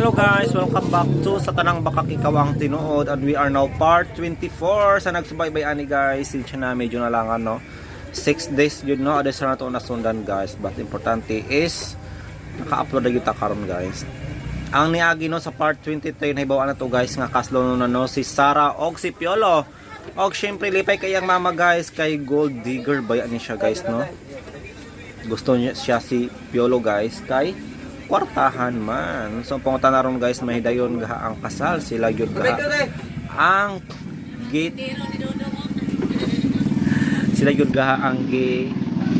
Hello guys! Welcome back to Sa Tanang Bakak Ikaw Ang Tinuod, and we are now part 24 sa nagsubaybay ani guys. Sinsya na medyo nalangan, no. 6 days yun, no. Ades na to nasundan guys, but importante is naka-upload na gyud ta karon guys. Ang niagi no sa part 23, nahibaw na to guys nga kaslo no, no si Sara og si Piolo. Og syempre lipay kay ang mama guys, kay gold digger ba ni siya guys, no. Gusto niya siya si Piolo guys, kay kwartahan man. So pangutan na ron guys, mahidayon gaha ang kasal sila gyud gaha. Ang gate sila gyud gaha ang gi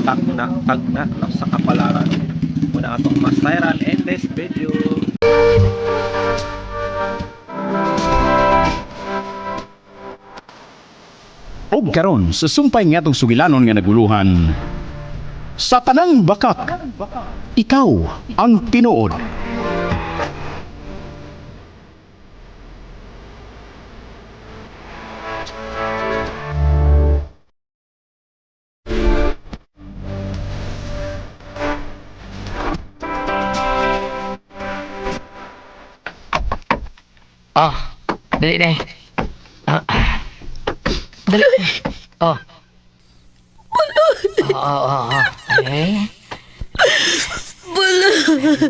tagna tagna no, sa kapalaran. Muna atong masayran in this video. Og karon sa sumpay nga atong sugilanon nga naguluhan. Sa tanang bakak, ikaw ang tinuod. Ah, dali na. Ah, ah. Dali. Oh. Oh, oh, oh. Eh.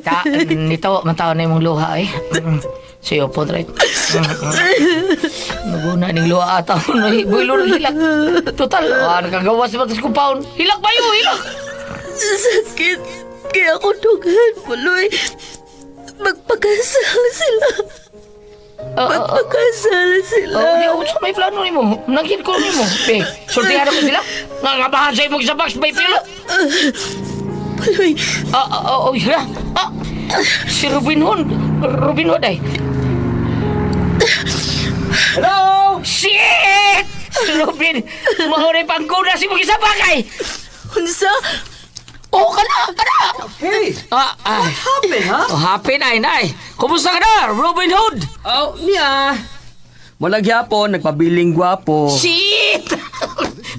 Ta, nito, mataw na imong luha eh. Siyo po, right? Naguna ning luha ata. Builo na hilak. Total, ah, nakagawas ba tas compound? Hilak ba yun? Hilak! Sakit. Kaya ako dughan, Buloy. Magpakasal sila. Ah, ah, ah. Magpakasal sila. Oh, di ako sa may plano nimo. Nangkin ko nimo. Be, sultihan ako sila. Nga nga bahan sa imong sa box may pilo. Buloy, Ah, ah, ah, oh, yeah. Ah, si Robin Hood. Robin Hood ay. Hello? Shit! Si Robin, mahuri pangguna si imong isa bagay. unsa? Oh, kana, kana. Hey! Ah, ah. What happened, ha? Oh, happy na, inay. Kumusta ka na, Robin Hood? Oh, niya. Wala gyapon, nagpabiling gwapo. Shit!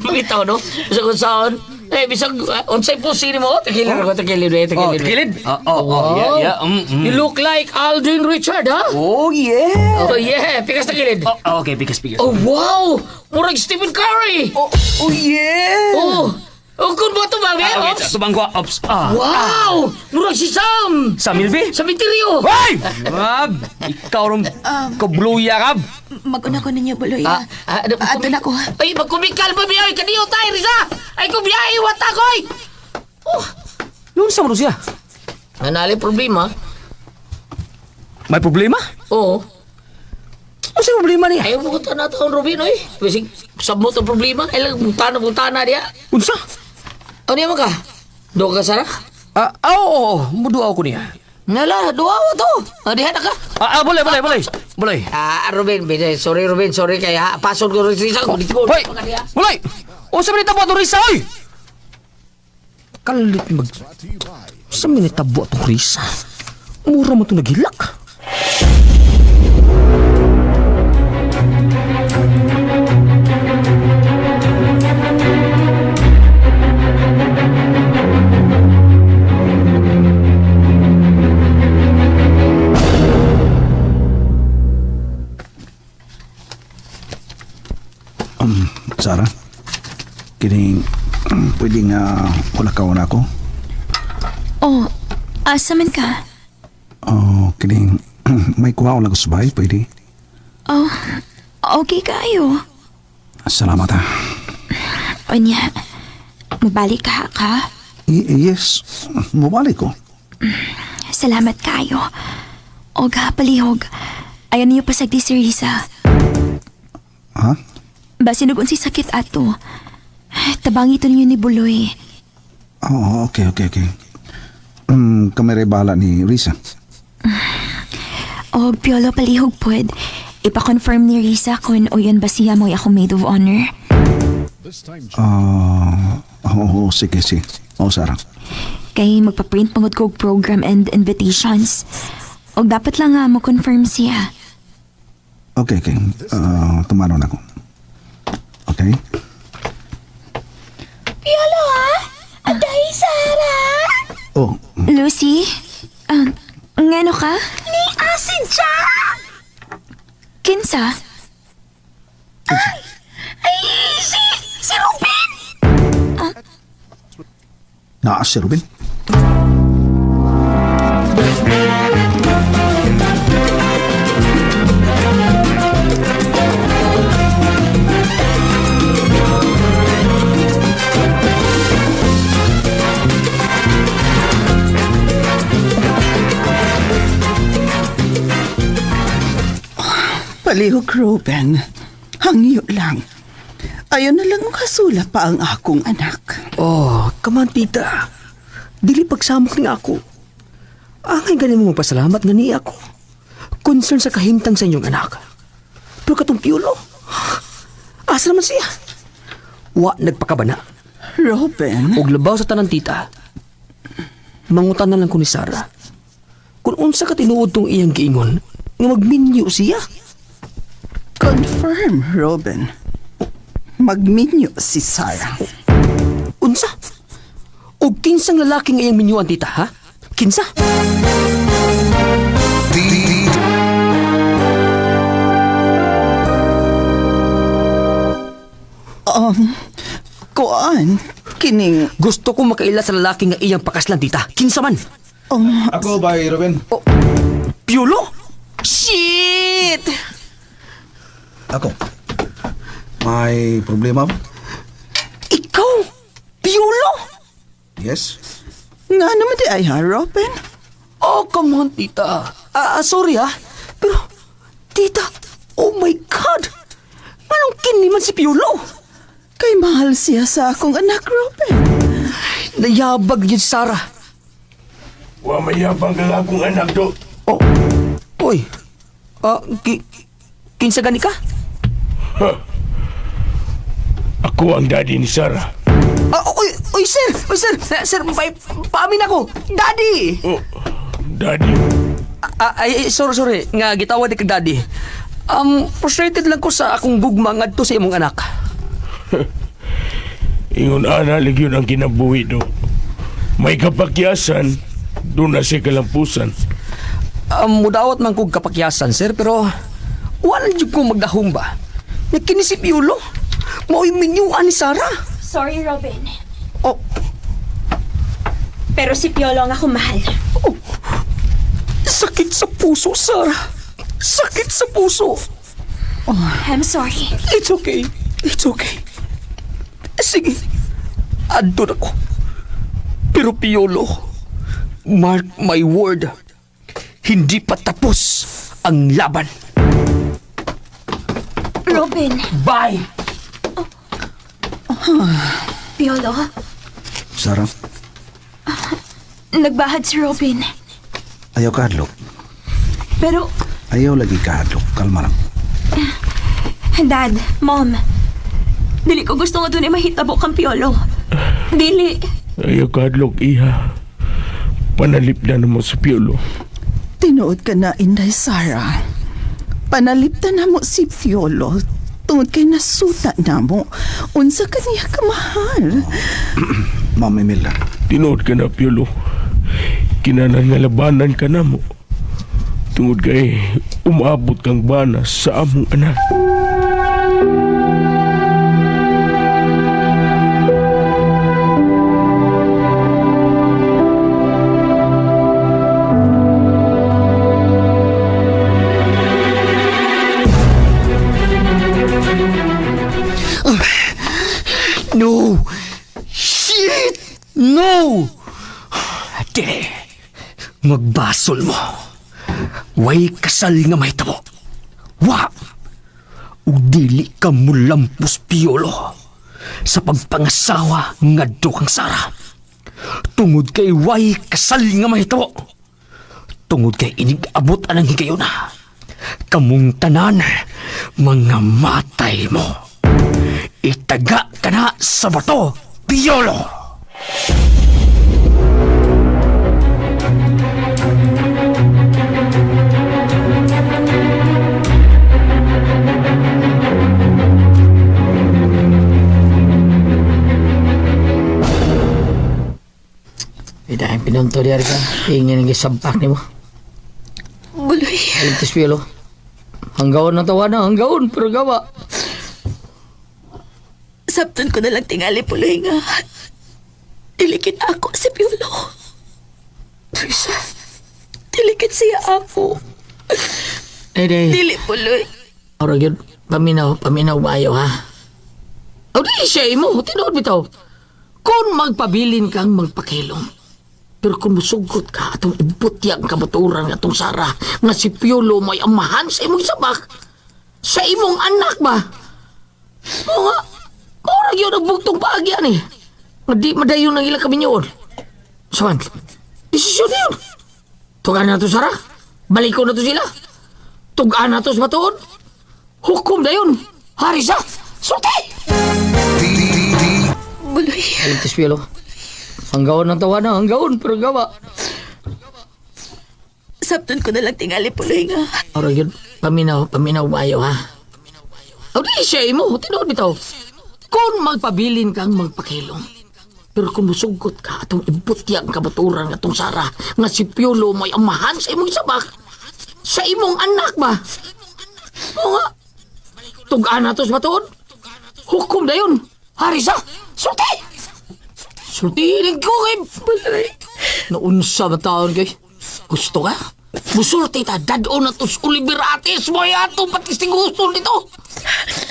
Bitaw, no? Sa kung saan. Eh, bisag, unsay pusi nimo? Takilid ako, takilid, eh, Oh, takilid. kilid. Oh, yeah. You look like Alden Richard, ha? Oh, yeah. Oh, yeah. Pikas takilid. Oh, okay, bigas, bigas. Oh, wow! Murag Stephen Curry! Oh, yeah. Oh! Oh, kung ba ito ba, Ah, okay, Ops? tubang ko, ops. Ah. Wow! Murag si Sam! Sa Milby? Sa Misteryo! Hoy! Mab, ikaw ron kabluya ka. Mag-una ko ninyo, Buloy. Ah, ah, ano, Ato na ko. Ay, magkumikal pa biya! Ay, kaniyo tayo, Risa! Ay, kumiyahe, wata ko, ay! Oh! Noon sa mo siya? Nanali problema? May problema? Oo. Ano sa problema niya? Ayaw mo ko na taon, Robin, oy. Bisig, sabot ang problema. Ay, lang, butana, butana diya. Unsa? Ano yaman ka? Doon ka, Sarah? Ah, ah, oo, oo, muduaw ko niya. Nala, duwa mo to. Ah, diha na ka. Ah, ah, boleh, boleh, boleh. Boleh. Ah, Robin, bin, sorry, Robin, sorry. Kaya, pasod ko rin sa ko. Dito ko. Hoy! Boleh! Unsa man itabo atong Risa, oy? Kalit mag... Sa minitabo atong Risa? Mura mo itong naghilak. Sara, kining pwede nga wala ka na ako. Oh, asa man ka? Oh, kining may kuha ko lang sa bahay, pwede. Oh, okay kayo. Salamat ha. Unya, mabalik ka ka? Yes, mubalik ko. Salamat kayo. Oga, palihog. Ayaw niyo pasagdi si Risa. Ha? Basin og unsay sakit ato. Tabangi to ninyo ni Buloy. Oh, okay. Kami rin bahala ni Risa. Og Piolo, palihog pod. Ipa-confirm ni Risa kung uyon ba siya mo'y akong maid of honor. Ah, oo, sige, sige. Oh, Sara. Kay magpa-print pangod ko og program and invitations. Og dapat lang nga mo confirm siya. Okay. Ah, tumano na ako. Okay? Piolo ha? Aday, Sara! Oh, Lucy? Ngano ka? Ni si Jack! Kinsa? Ay, si Ruben! Naa si Ruben. Palihog, Ruben. Hangyo lang. Ayaw na lang makasula pa ang akong anak. Oh, come on, tita. Dili pagsamok ni ako. Angay ganin mo magpasalamat nga niya ako. Concern sa kahimtang sa inyong anak. Pero katong Piolo, asa naman siya? Wa nagpakabana. Ruben, Og labaw sa tanan, tita. Mangutan na lang ko ni Sarah. Kung unsa ka tinuod tong iyang giingon, nga magminyo siya. Confirm, Ruben. Magminyo si Sarah. Unsa? Og kinsang lalaking iyang minyuan, tita, ha? Kinsa? Kuan, kining. Gusto ko makaila sa lalaki nga iyang pakaslan, tita. Kinsa man? Ako by Ruben. Piolo? Shit! Ako. May problema ba? Ikaw? Piolo? Yes. Nga naman di ay ha, Ruben? Oh, come on, tita. Sorry, ah. Pero, tita, oh my God! Anong kini man si Piolo? Kay mahal siya sa akong anak, Ruben. Nayabag yun si Sarah. Wa mayabang ang akong anak do. Oh, oy. Kinsa gani ka? Ako ang daddy ni Sarah. Oy, oy, sir! Oy, sir! Sir, paamin ako! Daddy! Oh, daddy. Ay, ay, sorry, sorry. Nga, gitawa di kag daddy. Frustrated lang ko sa akong gugma ngadto sa imong anak. Ingon ana ligyon ang kinabuhi do. May kapakyasan, doon na siya kalampusan. Mudawat man kog kapakyasan, sir, pero wala jud ko magdahom ba. Nga kini si Piolo, mao'y minyuan ni Sarah. Sorry, Robin. Oh, Pero si Piolo ang ako mahal. Oh, sakit sa puso, Sarah. Sakit sa puso. I'm sorry. It's okay. It's okay. Sige. Adto na ko. Pero Piolo, mark my word, hindi pa tapos ang laban. Robin. Bye! Piolo, Sarah, nagbahad si Robin. ayaw kahadlok. Pero, Ayaw lagi kahadlok. Kalma lang. Dad, Mom, dili ko gusto nga dun mahitabo kang Piolo. Dili. Ayaw kahadlok, iha. Panalip na naman sa Piolo. Tinuod ka na, Inday Sarah. Panaliptan na mo si Fiolo tungod kay nasuta na mo. Unsa ka niya kamahal. Ma'am Imelda, Tinuod ka na, Piolo. Kinanan nga labanan ka na mo. Tungod kay umabot kang bana sa among anak. No! Shit! No! Dili! Magbasol mo. Way kasal nga mahitabo. Wa! Ug dili ka mulampos, Piolo, sa pagpangasawa ngadto kang Sara. Tungod kay way kasal nga mahitabo. Tungod kay inig-abot anang higayuna. Kamong tanan, mga matay mo. Itaga ka na sa bato, Piolo! Ida ang pinunto diyan ka. Ingin ang gisampak nimo. Buloy. Aligtas Piolo. Hanggaon na tawa na, hanggaon, pero gawa. Sabton ko na lang tingali, Puloy, nga. Dilikit ako si Piolo. Teresa. Dilikit siya ako. Day, day. Dili, Puloy. Ora gyud, paminaw, paminaw maayo ha. Aw dili siya imo, tinuod bitaw. Kung magpabilin kang magpakilom. Pero kung musugot ka atong ibutyag kabaturan atong Sara nga si Piolo may amahan sa imong sabak. Sa imong anak ba? O nga, ora gyud ang bugtong paagyan eh. Nga di madayon ang ilang kaminyoon. Saman, desisyon na yun. Tugan na to Sara. Balikon na to sila. Tugan na to sa batuon. Hukom na yun. Hari sa. Sulti! Buloy. Aligtas Piolo. Hanggaon ng tawa na, hanggaon, pero gawa. Sabton ko na lang tingali, Puloy, nga. Ora yun, paminaw, paminaw maayo ha. Aw dili siya imo, tinuod bitaw. Kung magpabilin kang magpakilom. Pero kung musugot ka atong ibutyag kabaturan atong Sara nga si Piolo may amahan sa imong sabak. Sa imong anak ba? O nga, tugaan na to sa batuon. Hukom na yun. Hari sa, sulti! Sulti ko kay Buloy. Naunsa ba taon kay? Gusto ka? Musulti ta, dadon na to sa Oliverates mo yato, pati gusto nito.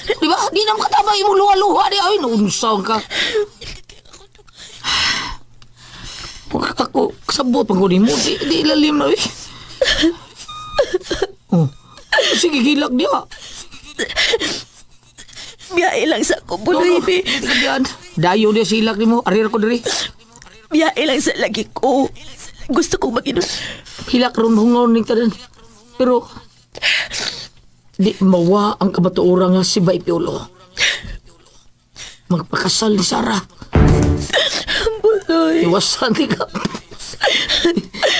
Di ba? Di na makatabay mo luha-luha di. Ay, naunsa ka. Huwag ako, kasabot pag kunin mo. Di, di ilalim na eh. Oh. Sige, gilak niya. Biyahe lang sa ako, Buloy, be. Yan. Dayo niya silak ni mo. Arir ko diri. Biyahe lang sa lagi ko. Gusto kong mag-inom. Hilak ron hungaw ning tanan. Pero di mawa ang kabatuoran nga si Bay Piolo. Magpakasal ni Sara. Buloy. Iwasan di ka.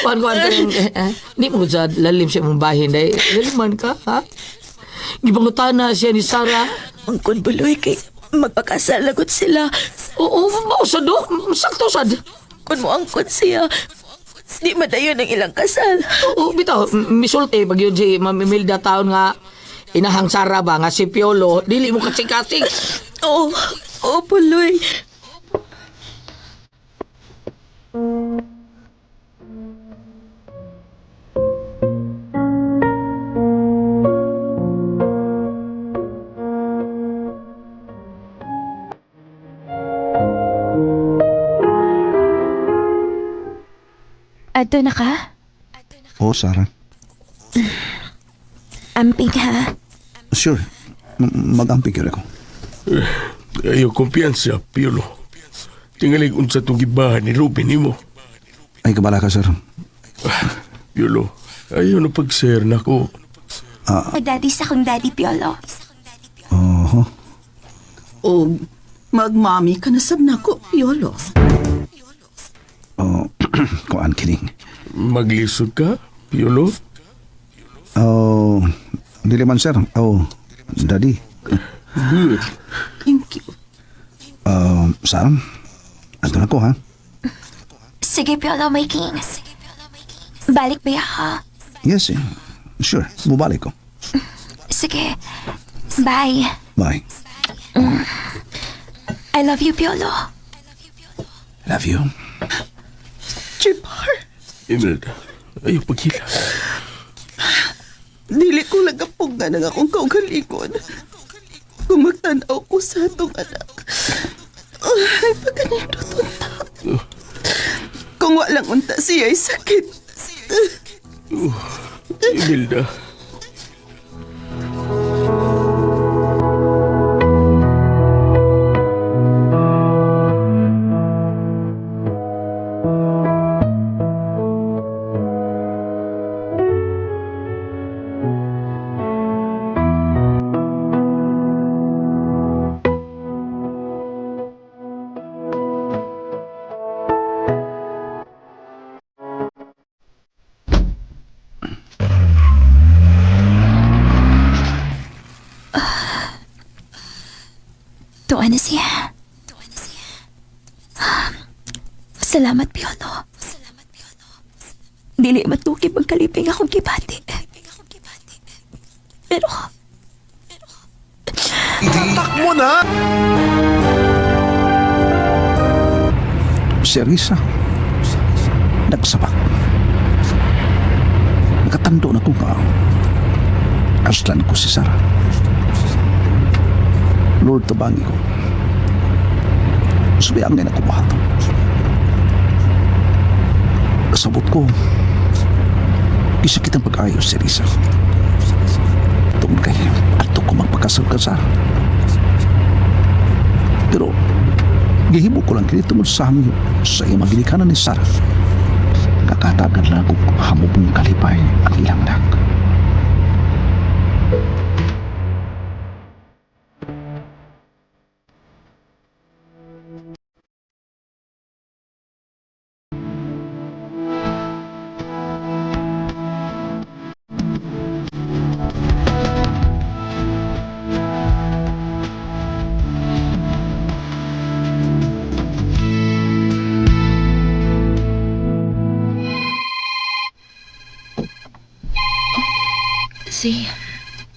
Kuan kuan eh, eh, di mo sa lalim sa imong bahin dai. Laliman ka ha. Gibangutana siya ni Sara. Angkon, Buloy, kay magpakasal lagot sila. Oo, mao sa do, sakto sad. Kung mo angkon siya, di madayon ang ilang kasal. Oo, bitaw, misulti pag yun si Ma'am Imelda taon nga inahang Sara ba nga si Piolo, dili mo kasing-kasing. Oo, oo, Puloy. Adto na ka? Oo, Sarah. Amping ha? Sure. Mag-amping yun ako. Ayaw kumpiyansa, Piolo. Tingalig unsa tong gibahan ni Ruben nimo. Ay, kabala ka, sir. Piolo, ayaw na pag-share na ko. Daddy sa akong daddy, Piolo. Oho. O magmami ka na sab nako, Piolo. Oh, kuan kining. Maglisod ka, Piolo? Oh, dili man, sir. Oh, daddy. Good. Thank you. Sarah, ato na ko, ha? Sige, Piolo, my king. Balik ba ha? Yes, eh. Sure. Bubalik ko. Sige. Bye. Bye. I love you, Piolo. Love you. Jibhar, Imelda, ayaw paghila. dili ko lagapugnan ang akong kaugalingon. Kung magtanaw ko sa atong anak, ay pagkanindot unta. Kung walang unta siya ay sakit. Imelda. Tuwa na siya. Salamat, Piolo. Dili matukib ang kaliping akong gibati. Pero Tatak mo na! Si Risa, nagsabak. Nakatando na ko nga. Aslan ko si Sarah. Lord, tabangi ko. Subayang nga na ko buhaton. Sabot ko, isa kitang pag-ayos si Risa. Tungkol kay ato ko magpakasal ka, Sarah. Pero, gihimo ko lang kini tungod sa hangyo sa iyang maginikanan ni Sarah. Kakatagan lang ako hamubong kalipay ang ilang anak.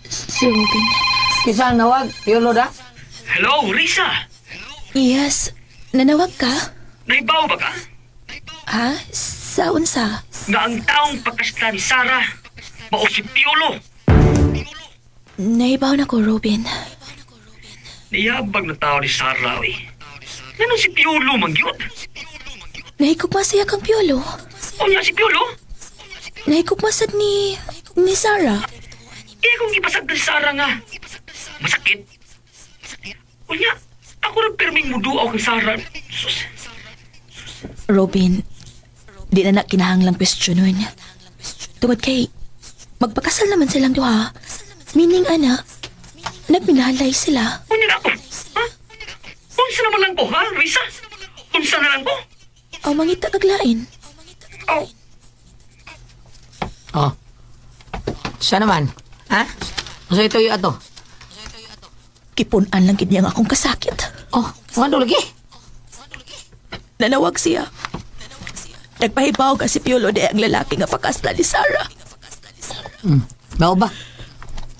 si Robin. Kinsa ang nawag? Piolo da? Hello, Risa! Yes, nanawag ka? Naibaw ba ka? Ha? Sa unsa? Nga ang taong pagkasla ni Sarah, mao si Piolo. Naibaw na ko, Robin. Niyabag na tao ni Sarah, eh. Ngano si Piolo man gyud? Nahigugma siya kang Piolo. Unya si Piolo? Nahigugma sad ni Sarah. Eh kung gibasag ni Sarah nga. Masakit. Unya, ako rin pirming muduaw kay Sarah. Sus, Robin, di na na kinahanglang kwestiyonon. Tungod kay, magpakasal naman silang duha. Meaning, ana, nagminalay sila. unya na ako. Ha? Unsa naman lang ko, ha, Risa? Unsa na lang ko? Aw, mangita kaglain. Oh, Oh. Siya naman. Ha? Unsa ito yung ato? Kipunan lang gid niya ang akong kasakit. Oh, ngano lagi? Nanawag siya. Nagpahibaw ka si Piolo di ang lalaki nga pakasla ni Sarah. Mao ba?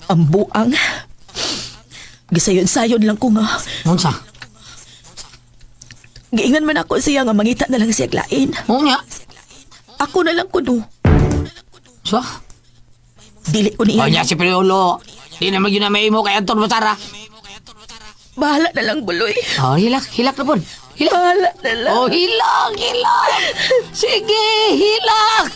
Ang buang. Gisayon-sayon lang ko nga. Unsa? Giingan man ako siya nga mangita na lang siya glain. Unya. Ako na lang kuno. So? Dili ko niya. Unya si Piolo. Di naman yun na may imo kay Anton Batara. Bahala na lang, buloy. Oh, hilak, hilak na pun. Hilak. Bahala na lang. Oh, hilak, hilak. Sige, hilak.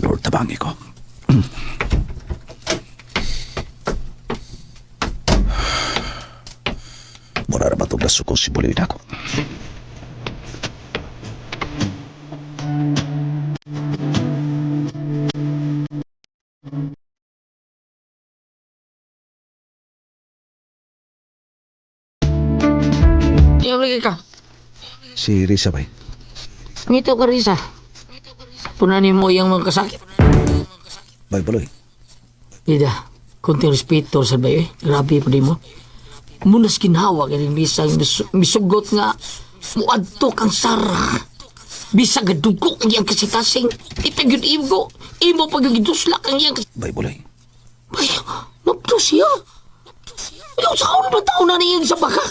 Lord, tabangi ko. Mura ra ba itong nasuko si Buloy na ako? Yung lagi ka. Si Risa bay. Ngito ka, Risa. Punanin mo yung mga kasakit. Bay Buloy. Ida, konting respeto sa bayo eh. Grabe pa di mo. Munas ginawa kay Risa, misugot nga, muadto kang Sara. Bisag gadugo ang iyang kasitasing. Ita gyud imo, imo pag giduslak ang iyang kas... Bay Buloy. Ay, mabdo siya. Ayaw sa kaon ba tao na niyang sa baka?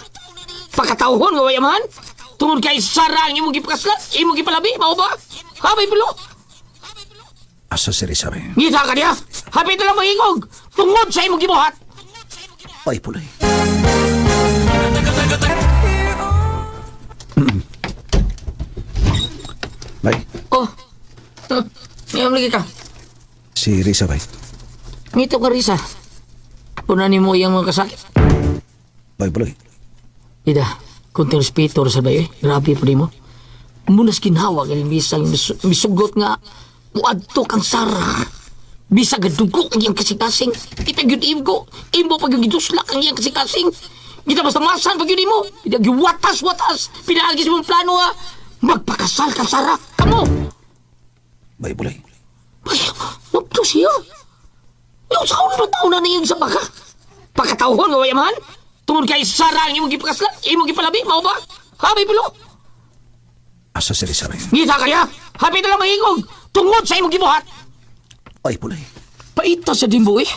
Pagkatauhon nga wayaman? Tungod kay Sara ang imong gipakaslat, imong gipalabi, mao ba? Ha, may bulo? Asa si Risa bay? Ngita ka niya! Hapit na lang mahingog! Tungod sa imong gibuhat! Bay Buloy. Bay, Oh! Ngayong lagi ka. si Risa bay. Ngito ka, Risa. Punanin mo iyang mga kasakit. Bay Buloy. Ida, konting respeto sa bayo eh. Grabe pa di mo. Munas ginawa kay bisang misugot nga muadto kang Sara. Bisag dugo ang iyang kasing-kasing. Kita gyud imo, imo pag yung giduslak ang iyang kasing-kasing. Kita basta masan pag yun imo. Kita giwatas-watas. Pinaagis mong plano ha. Magpakasal ka, Sara. Kamo! Bay, bulay. Ay, wagto siya. Yung sa ulo taon na niyang sa baka. Pagkatauhon nga wayamahan. Tungod kay Sara ang imong gipakaslan, imong gipalabi, mao ba? Ha, may pulo? Asa si Risa, bay? Ngita kaya, hapit na lang mahingog. Tungod sa imong gibuhat. Bay, bulay. Paita sa dimbo eh.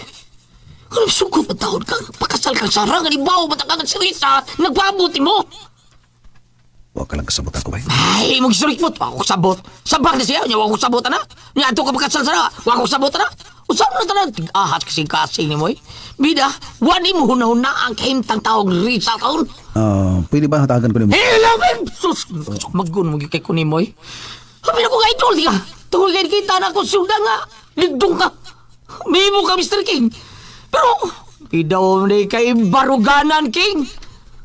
Ano sugod na taon kang pakasal kang Sara, nga ibaw matakangan si Risa, nagpabuti mo. Huwag ka lang kasabot ako, bay. Ay, imong gisurikmot, wa ko sabot. Sabak na siya, nya wa ko sabot ana. Nya adto ka pakasal Sara, wa ko sabot ana. Usa man tanan ahas kasing kasing nimo eh. Bida, wa nimo hunahuna ang kahimtang taong Risa kaon. Ah, pwede ba hatagan ko nimo? Eh, labi! Sus, magun mo kay kunin mo eh. Habi na ko kay idol ka. Tungod kay kita na ko siyuda nga. Ligdong ka. Mimo ka, Mr. King. Pero, bidaw ni kay baruganan, King.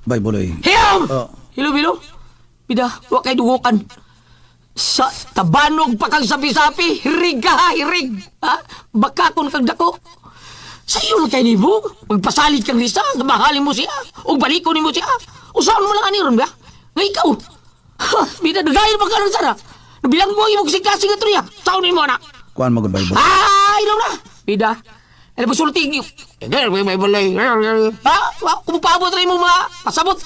Bay, bulay. Hiyam! Oh. Hilo, hilo. Bida, wa kay dugokan. Sa tabanog pa kang sapi-sapi, hirig ka ha, hirig. Ha? Baka kung kang dako. Sa iyo lang kay nimo. Magpasalig kang Lisa, mahalin mo siya, o balikon nimo siya. Usaon mo lang ani ron ba? Nga ikaw. Ha, bida, nagayon pa ka ron sana. Bilang mo ang imong kasing-kasing nga niya. Saon nimo na. Kuan magod, bay, bulay. Ah, ilaw na. Bida. Ano ba sulti? Ha? Kumupabot rin mo mga pasabot.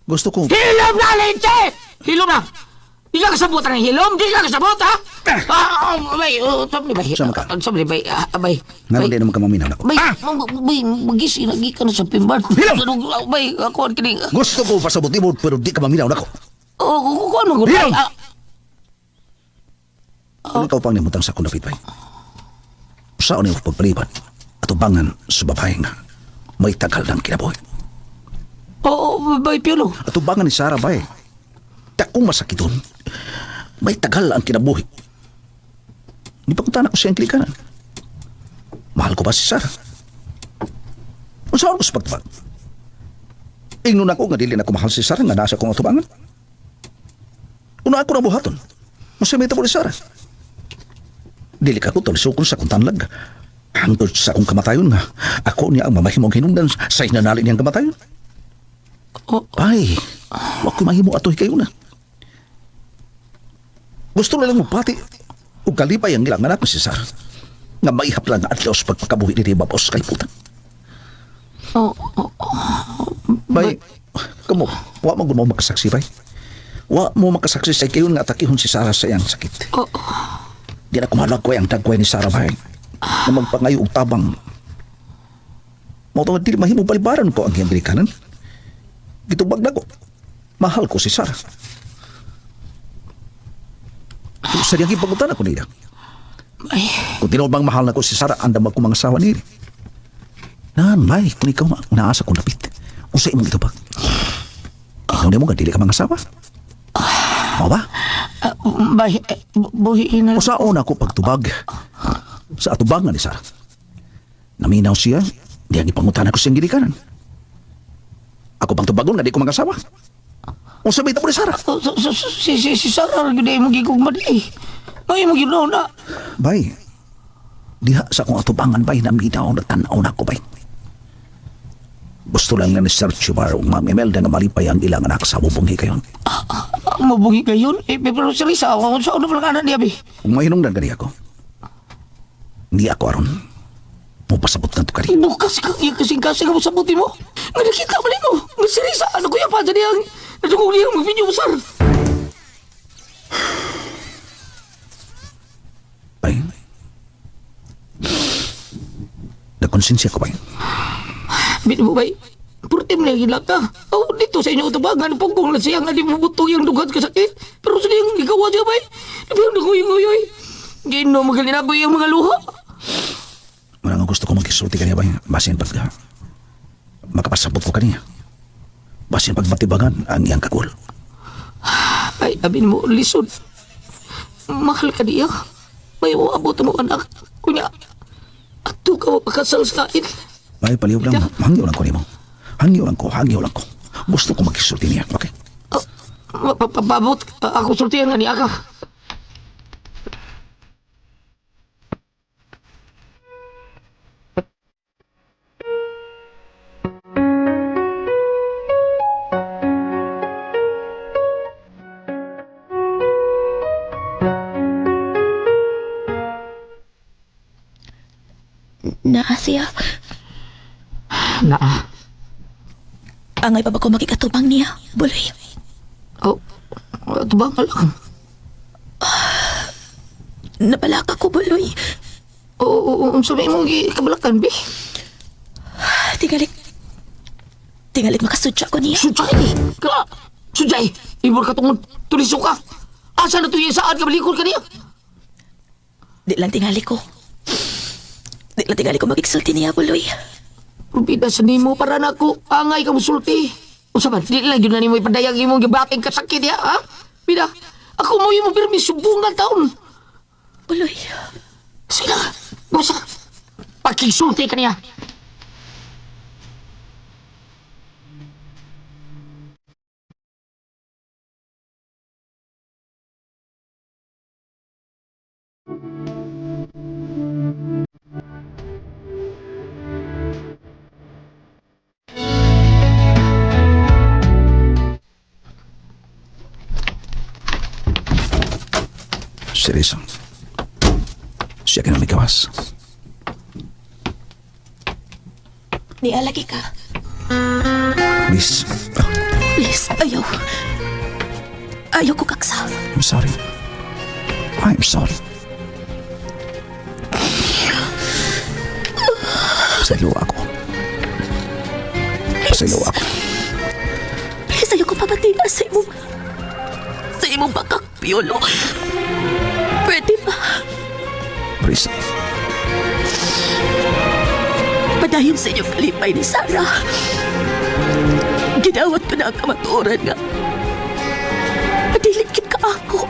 Gusto ko. Hilom na, Leche! Hilom na! Di ka kasabot ang hilom! Di ka kasabot, ha? Ah, bay, oh, sabi bay. Sama ka. Sabi bay, ah, bay. Nga di naman ka maminaw nako. Bay, bay, magising lagi ka na sa pimban. Hilom! Bay, ako ang kining. Gusto ko pasabot nimo pero di ka maminaw nako. Oh, kuan mo Hilom! Ah, Kung ikaw pang nimutang sa akong dapit, bay. Saan nimo pagpaliban? Atubangan sa babae nga may tagal ng kinabuhi. Oo, bay, Piolo. Atubangan ni Sarah, bay. Dakong masakiton. May tagal ang kinabuhi. Di pa kunta na ko siyang kilikanan. Mahal ko ba si Sarah? Unsa ko sa pagtubag? Ingnon ako nga dili na ko mahal si Sarah nga nasa kong atubangan. Una ako na buhaton. Unsa may tabo ni Sarah? Dili ka ko tulisukon sa kong tanlag. Hangtod sa akong kamatayon nga. Ako niya ang mamahimong hinungdan sa hinanali niyang kamatayon. Oh. Ay, wa ko mahimo atoy kayo na. Gusto na lang mo pati ug kalipay ang ilang anak ko si Sarah. Nga maihap lang ang adlaw sa pagpakabuhi ni Babos kay puta. Oh, oh, Bay, kamo, wa man gud mo makasaksi bay. Wa mo makasaksi sa kayo nga atakihon si Sarah sa iyang sakit. oh. Di na kumalagway ang dagway ni Sarah bay. Na magpangayo og tabang. Mao to dili mahimo balibaran ko ang iyang ginikanan. Gitubag na ko. Mahal ko si Sarah. Pero sa diyang ipangutan ako niya. Ay, Kung tinuod bang mahal na ko si Sarah, andam ako mga asawa niya. Nan, bay, kung ikaw naasa kong lapit, unsa imong itubag? Ikaw mo nga dili ka mga asawa. Mao ba? ah, bay, eh, buhiin na. Usaon ako pagtubag sa atubangan ni Sarah. Naminaw siya, diyan ipangutan ako siyang ginikanan. Ako bang tubagon nga di ko mag-asawa? Unsa may tabo ni Sarah? Oh, si Sarah, gyud ay mo gigugma di eh. Ay, mo ginaw na. Bay, diha sa akong atubangan bay, naminaw na tanaw na ako bay. Gusto lang na ni Sir Chibar ug Ma'am Imelda nga malipay ang ilang anak sa bubong hikayon. Ang mabuhi kayon. Eh, pero si Risa, ako sa una pala kanan niya, be. Kung mahinungdan kani ako, hindi ako aron. Mupasabot ka to kani. Bukas ka, yung kasing-kasing mo sa buti mo. Nga nakita mo mo. Nga si Risa, ano kuya pa dyan niyang, nadugog niyang mag-video mo, sir. Bay, nakonsensya ko bay. Bit mo, bay. Purtim na gila ka. Oh, dito sa inyo utabangan, pugong lang siya nga di mo butong yung dugat ka sakit. Pero sa niyang ikawa siya, bay. Nabi ang naguyoy-nguyoy. Gino, magaling ako yung mga luha. Wala nga gusto ko magkisulti kaniya bay. Basin pag makapasabot ko kaniya. Basin pag matibagan ang iyang kagul. Ay, abin mo, lisod. Mahal ka niya. May uabot mo anak. Kunya, ato ka mapakasal sa kain. Bay, palihog lang. Hangyo lang ko nimo. Hangyo lang ko, hangyo lang ko. Gusto ko magkisulti niya, okay? Oh, mapapabot. Ako sultihan nga niya ka. Naa siya. Naa. Angay pa ba ko makikatubang niya, Buloy? Oh, tubang ka lang. Napalaka ko, Buloy. Oo, unsa may imong gikabalakan, bi? Tingalik. Tingalik makasudya ko niya. Sujay! Ka! Sujay! Ibor ka tungod tuliso ka! Asa na tuyo saan ka balikod ka niya? Di lang tingali ko. Di lang tingali ko magigsulti niya, Buloy. Rubida sa nimo para na ako angay ka musulti. Unsa man, di lang yun na nimo ipadayag imong gibaking kasakit ya, ha? Bida, ako mo yung pirmi subungan taon. Buloy. Sige na, basta. Pakisulti ka niya. Seryoso. Siya ka na may gawas. Nialagi ka. Please. Oh, Please, ayaw. Ayaw ko kaksa. I'm sorry. I'm sorry. Pasaylo ako. Pasaylo ako. Please, ayaw ko pabatina sa imong... Sa imong bakak, Piolo. Pwede ba? Please. Padayon sa inyong kalipay ni Sarah. Ginawat ko na ang kamatuoran nga. Padilikit ka ako.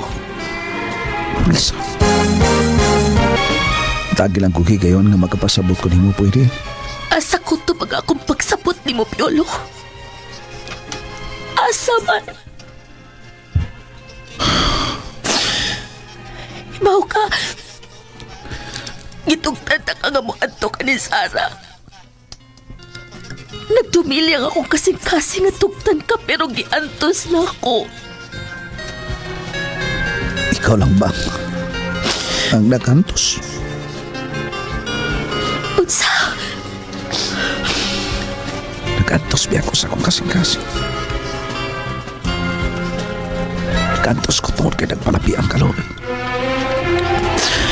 Please. Tagi lang ko higayon nga magkapasabot ko nimo pwede. Asa ko to pag akong pagsapot ni mo, Piolo. Asa man. Ibaw ka. Gitugtan ta ka nga mo adto ka ni Sarah. Nagdumilyang akong kasing-kasing nga tugtan ka pero giantos na ako. Ikaw lang ba ang nagantos? Unsa? Nagantos biya ko sa akong kasing-kasing. Nagantos ko tungod kay nagpalabi ang kaloob.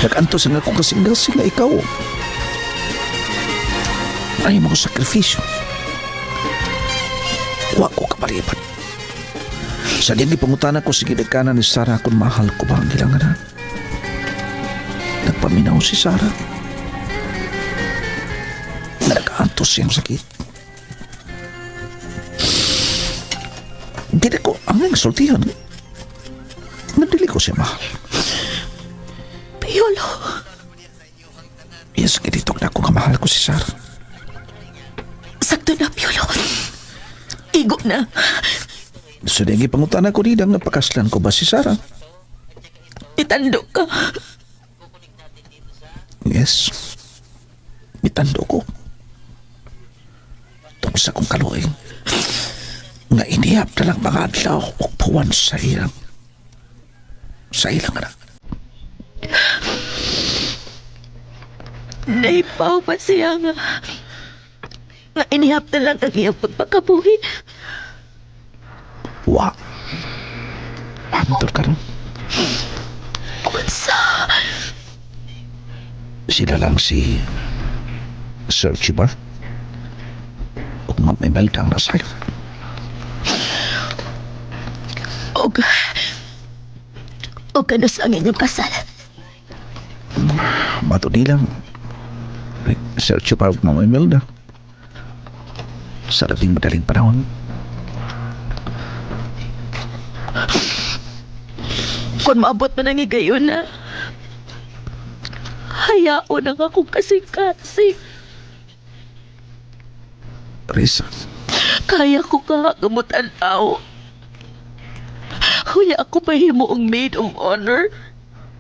Nagantos ang akong kasing-kasing na ikaw. Ay mo sakripisyo. Wa ko kapalipan. Sa diyang ipangutana ko sige nagkana ni Sarah kung mahal ko ba ang gilanganan. Nagpaminaw si Sarah. Nagaantos siyang sakit. Dili ko ang ang sultihan. Nadili ko siya mahal. Piolo. Yes, ginitok na ako nga mahal ko si Sarah. Sakto na, Piolo. Igo na. So, di ang ipangutana ko nila nga pakaslan ko ba si Sarah? Itando ka. Yes. Mitando ko. Tungkol sa akong kaluoy. Nga inihap na lang mga adlaw o puwan sa ilang. Sa ilang anak. Naipaw pa siya nga. Nga inihap na lang ang iyang pagpakabuhi. Wa. Pantol ka ron. Unsa? Sila lang si Sir Chibar. Ug Ma'am Imelda ang nasayo. Og... Og kanus ang inyong kasal. Mato nila. Sir Chibar ug Ma'am Imelda. Sa labing madaling panahon. Kung maabot man ang higayon na, hayaon ang akong kasing-kasing. Risa, Kaya ko ka gamutan tao. Huya ako mahimo ang maid of honor.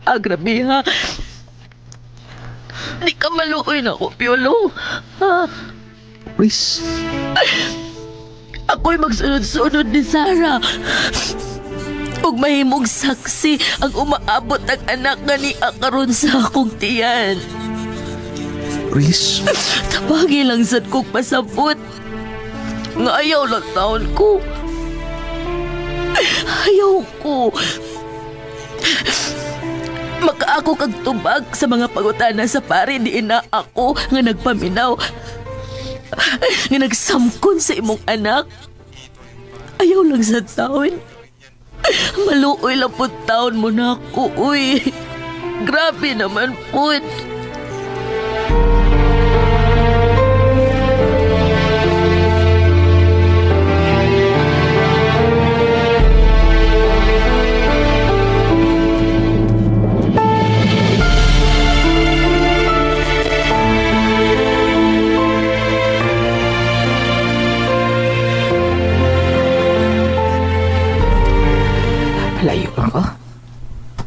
Ah, grabe ha. Di ka maluoy na ako, Piolo. Ha? Riz, Ako'y magsunod-sunod ni Sarah. Ug mahimong saksi ang umaabot ang anak nga ni karon sa akong tiyan. Riz, Tabagi lang sad kong pasabot. Nga ayaw lang taon ko. Ayaw ko. Makaako kag tubag sa mga pangutana sa pare di ina ako nga nagpaminaw. Nga nagsamkon sa imong anak. Ayaw lang sa taon. Maluoy lang po taon mo na ako, uy. Grabe naman po. Layo lang ka.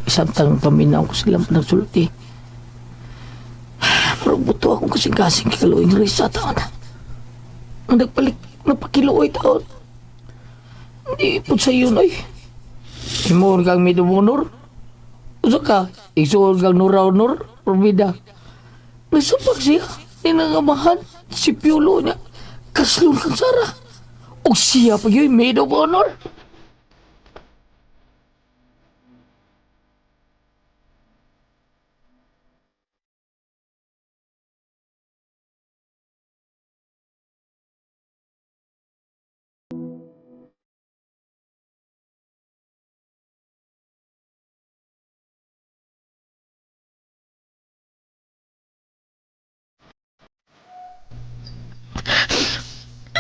Samtang paminaw ko silang panagsulti. Pero buto akong kasing-kasing kikaluoy ng Risa taon. Ang nagpalit, napakiluoy taon. Hindi po sa iyo, noy. Imo kang midubonor. Usa ka, isuon kang nura-honor, probida. Nasupak siya, ninangamahan, si Piolo niya. Kaslon kang Sara. O siya pa yun, maid of honor.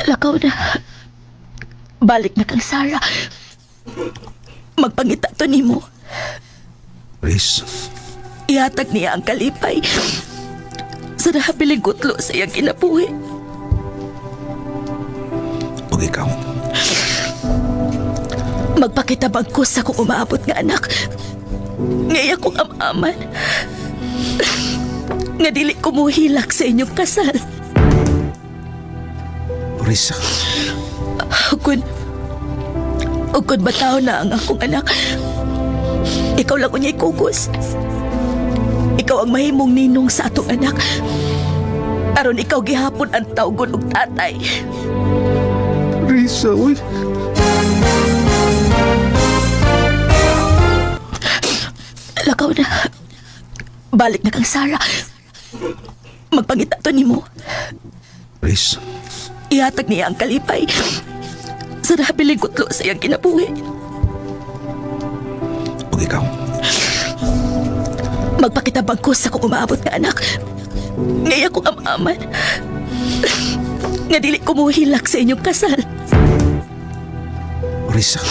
Lakaw na. Balik na kang Sarah. Magpangita to nimo. Riz, Ihatag niya ang kalipay. Sa nahabiling gutlo sa iyang kinabuhi. ug ikaw. Magpakitabang ko sa kung umaabot nga anak. Ngaya kong amaman. Nga dili ko muhilak sa inyong kasal. Riz, Ukon, ukon bataw na ang akong anak. Ikaw lang unya'y kukos. Ikaw ang mahimong ninong sa atong anak. Aron ikaw gihapon ang tawgon og tatay. Risa, uy. Lakaw na. Balik na kang Sarah. Magpangita to nimo. Riz, Ihatag niya ang kalipay. Sa nahabiling kutlo sa iyang kinabuhi. ug ikaw. Magpakitabang ko sa kung umaabot nga anak. Ngaya kong amaman. Nga dili ko muhilak sa inyong kasal. Risa,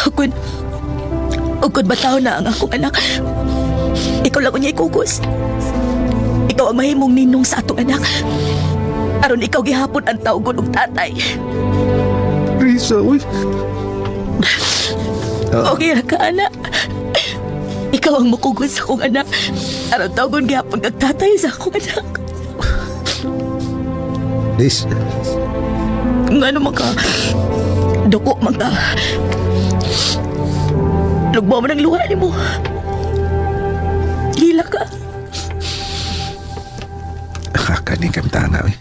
Ukon, ukon bataw na ang akong anak. Ikaw lang unya'y kukos. Ikaw ang mahimong ninong sa atong anak. Aron ikaw gihapon ang tawgon og tatay. Risa, uy. Okay ra ka, anak. Ikaw ang mukugod sa akong anak. Aron tawgon gihapon kag tatay sa akong anak. Riz, Nga naman ka, duko man ka. Lugbo mo ng luha ni mo. Hila ka. kakaning kamtana, uy.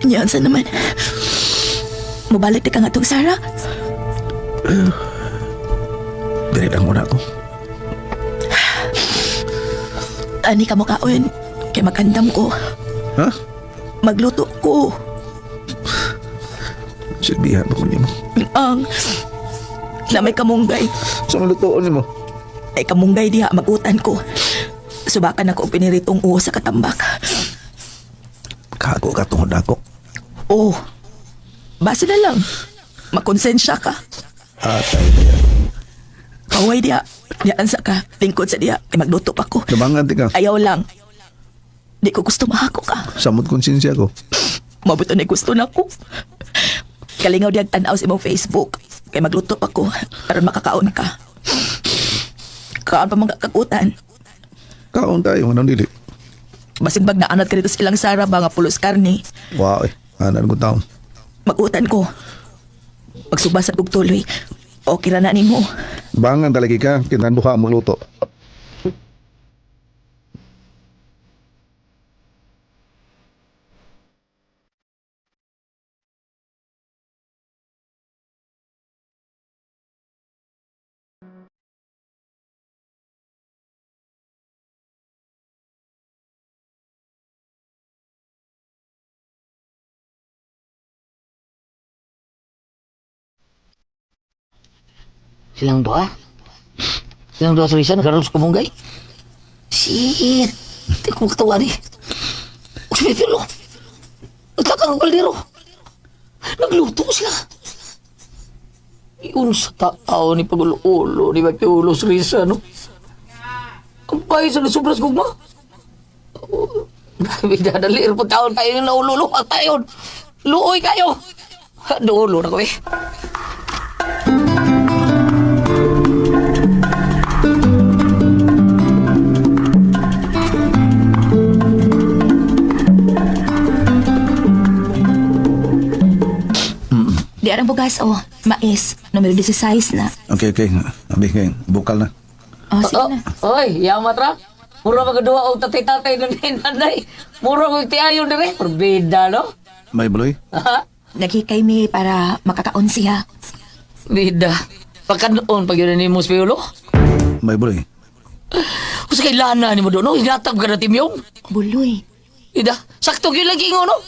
Niyan sa naman. Mabalik na ka nga tong Sarah. Dili lang muna ako. Ani ka makaon. Kay magandam ko. Ha? Magluto ko. Silbihan ba ko nimo? Ang na may kamunggay. Sa malutoon nimo? Ay kamunggay diha magutan ko. Subakan ako og piniritong uwo sa katambak. Kago ka tungod ako. Oh, base na lang. Makonsensya ka. Atay diya. Kaway diha. Diyan sa ka. Lingkod sa diha. Kay magluto pa ko. Labangan ti ka. Ayaw lang. Di ko gusto mahako ka. Samot konsensya ko. Mabuto na gusto na ko. Kalingaw diyag tanaw sa imong Facebook. Kay magluto pa ko. Aron makakaon ka. Kaon pa mga kagutan. Kaon tayo, anong dili? Basig bag naanat ka dito sa ilang sara ba nga pulos karni. Wow, eh. Anan ko taon. Magutan ko. Pagsubasad kog tuloy. Okay ra na nimo. Bangan talaga ka, kinanbuha ang magluto. Silang duha? Silang duha sa Risa, nagkaroon sa kumunggay? Shit! Di ko makatawa ni. O si Piolo, nagtakang ang kaldero. Nagluto sila. Iyon sa tao ni Pagulo-ulo ni Piolo sa Risa, no? Ang pahit sa nasubras gugma. Bidadali, po taon kayo na ululuha tayo. Luoy kayo. Dulo na ko eh. Di arang bugas o, mais, numero 16 na. Okay, okay. Abi, kay bukal na. Oh, sige na. Oy, yamat ra. Mura magduwa og tatay-tatay na ni nanay. Mura ko tiayon dire. Perbeda no? May buloy? Ha? Naghikay mi para makakaon siya. Bida. Pagkanoon pag yun ni mo sa Piolo. May buloy. Usa kay lana ni mo doon, no? Hilatab ka na timyong. Buloy. Ida, sakto gyud lagi ingon, no?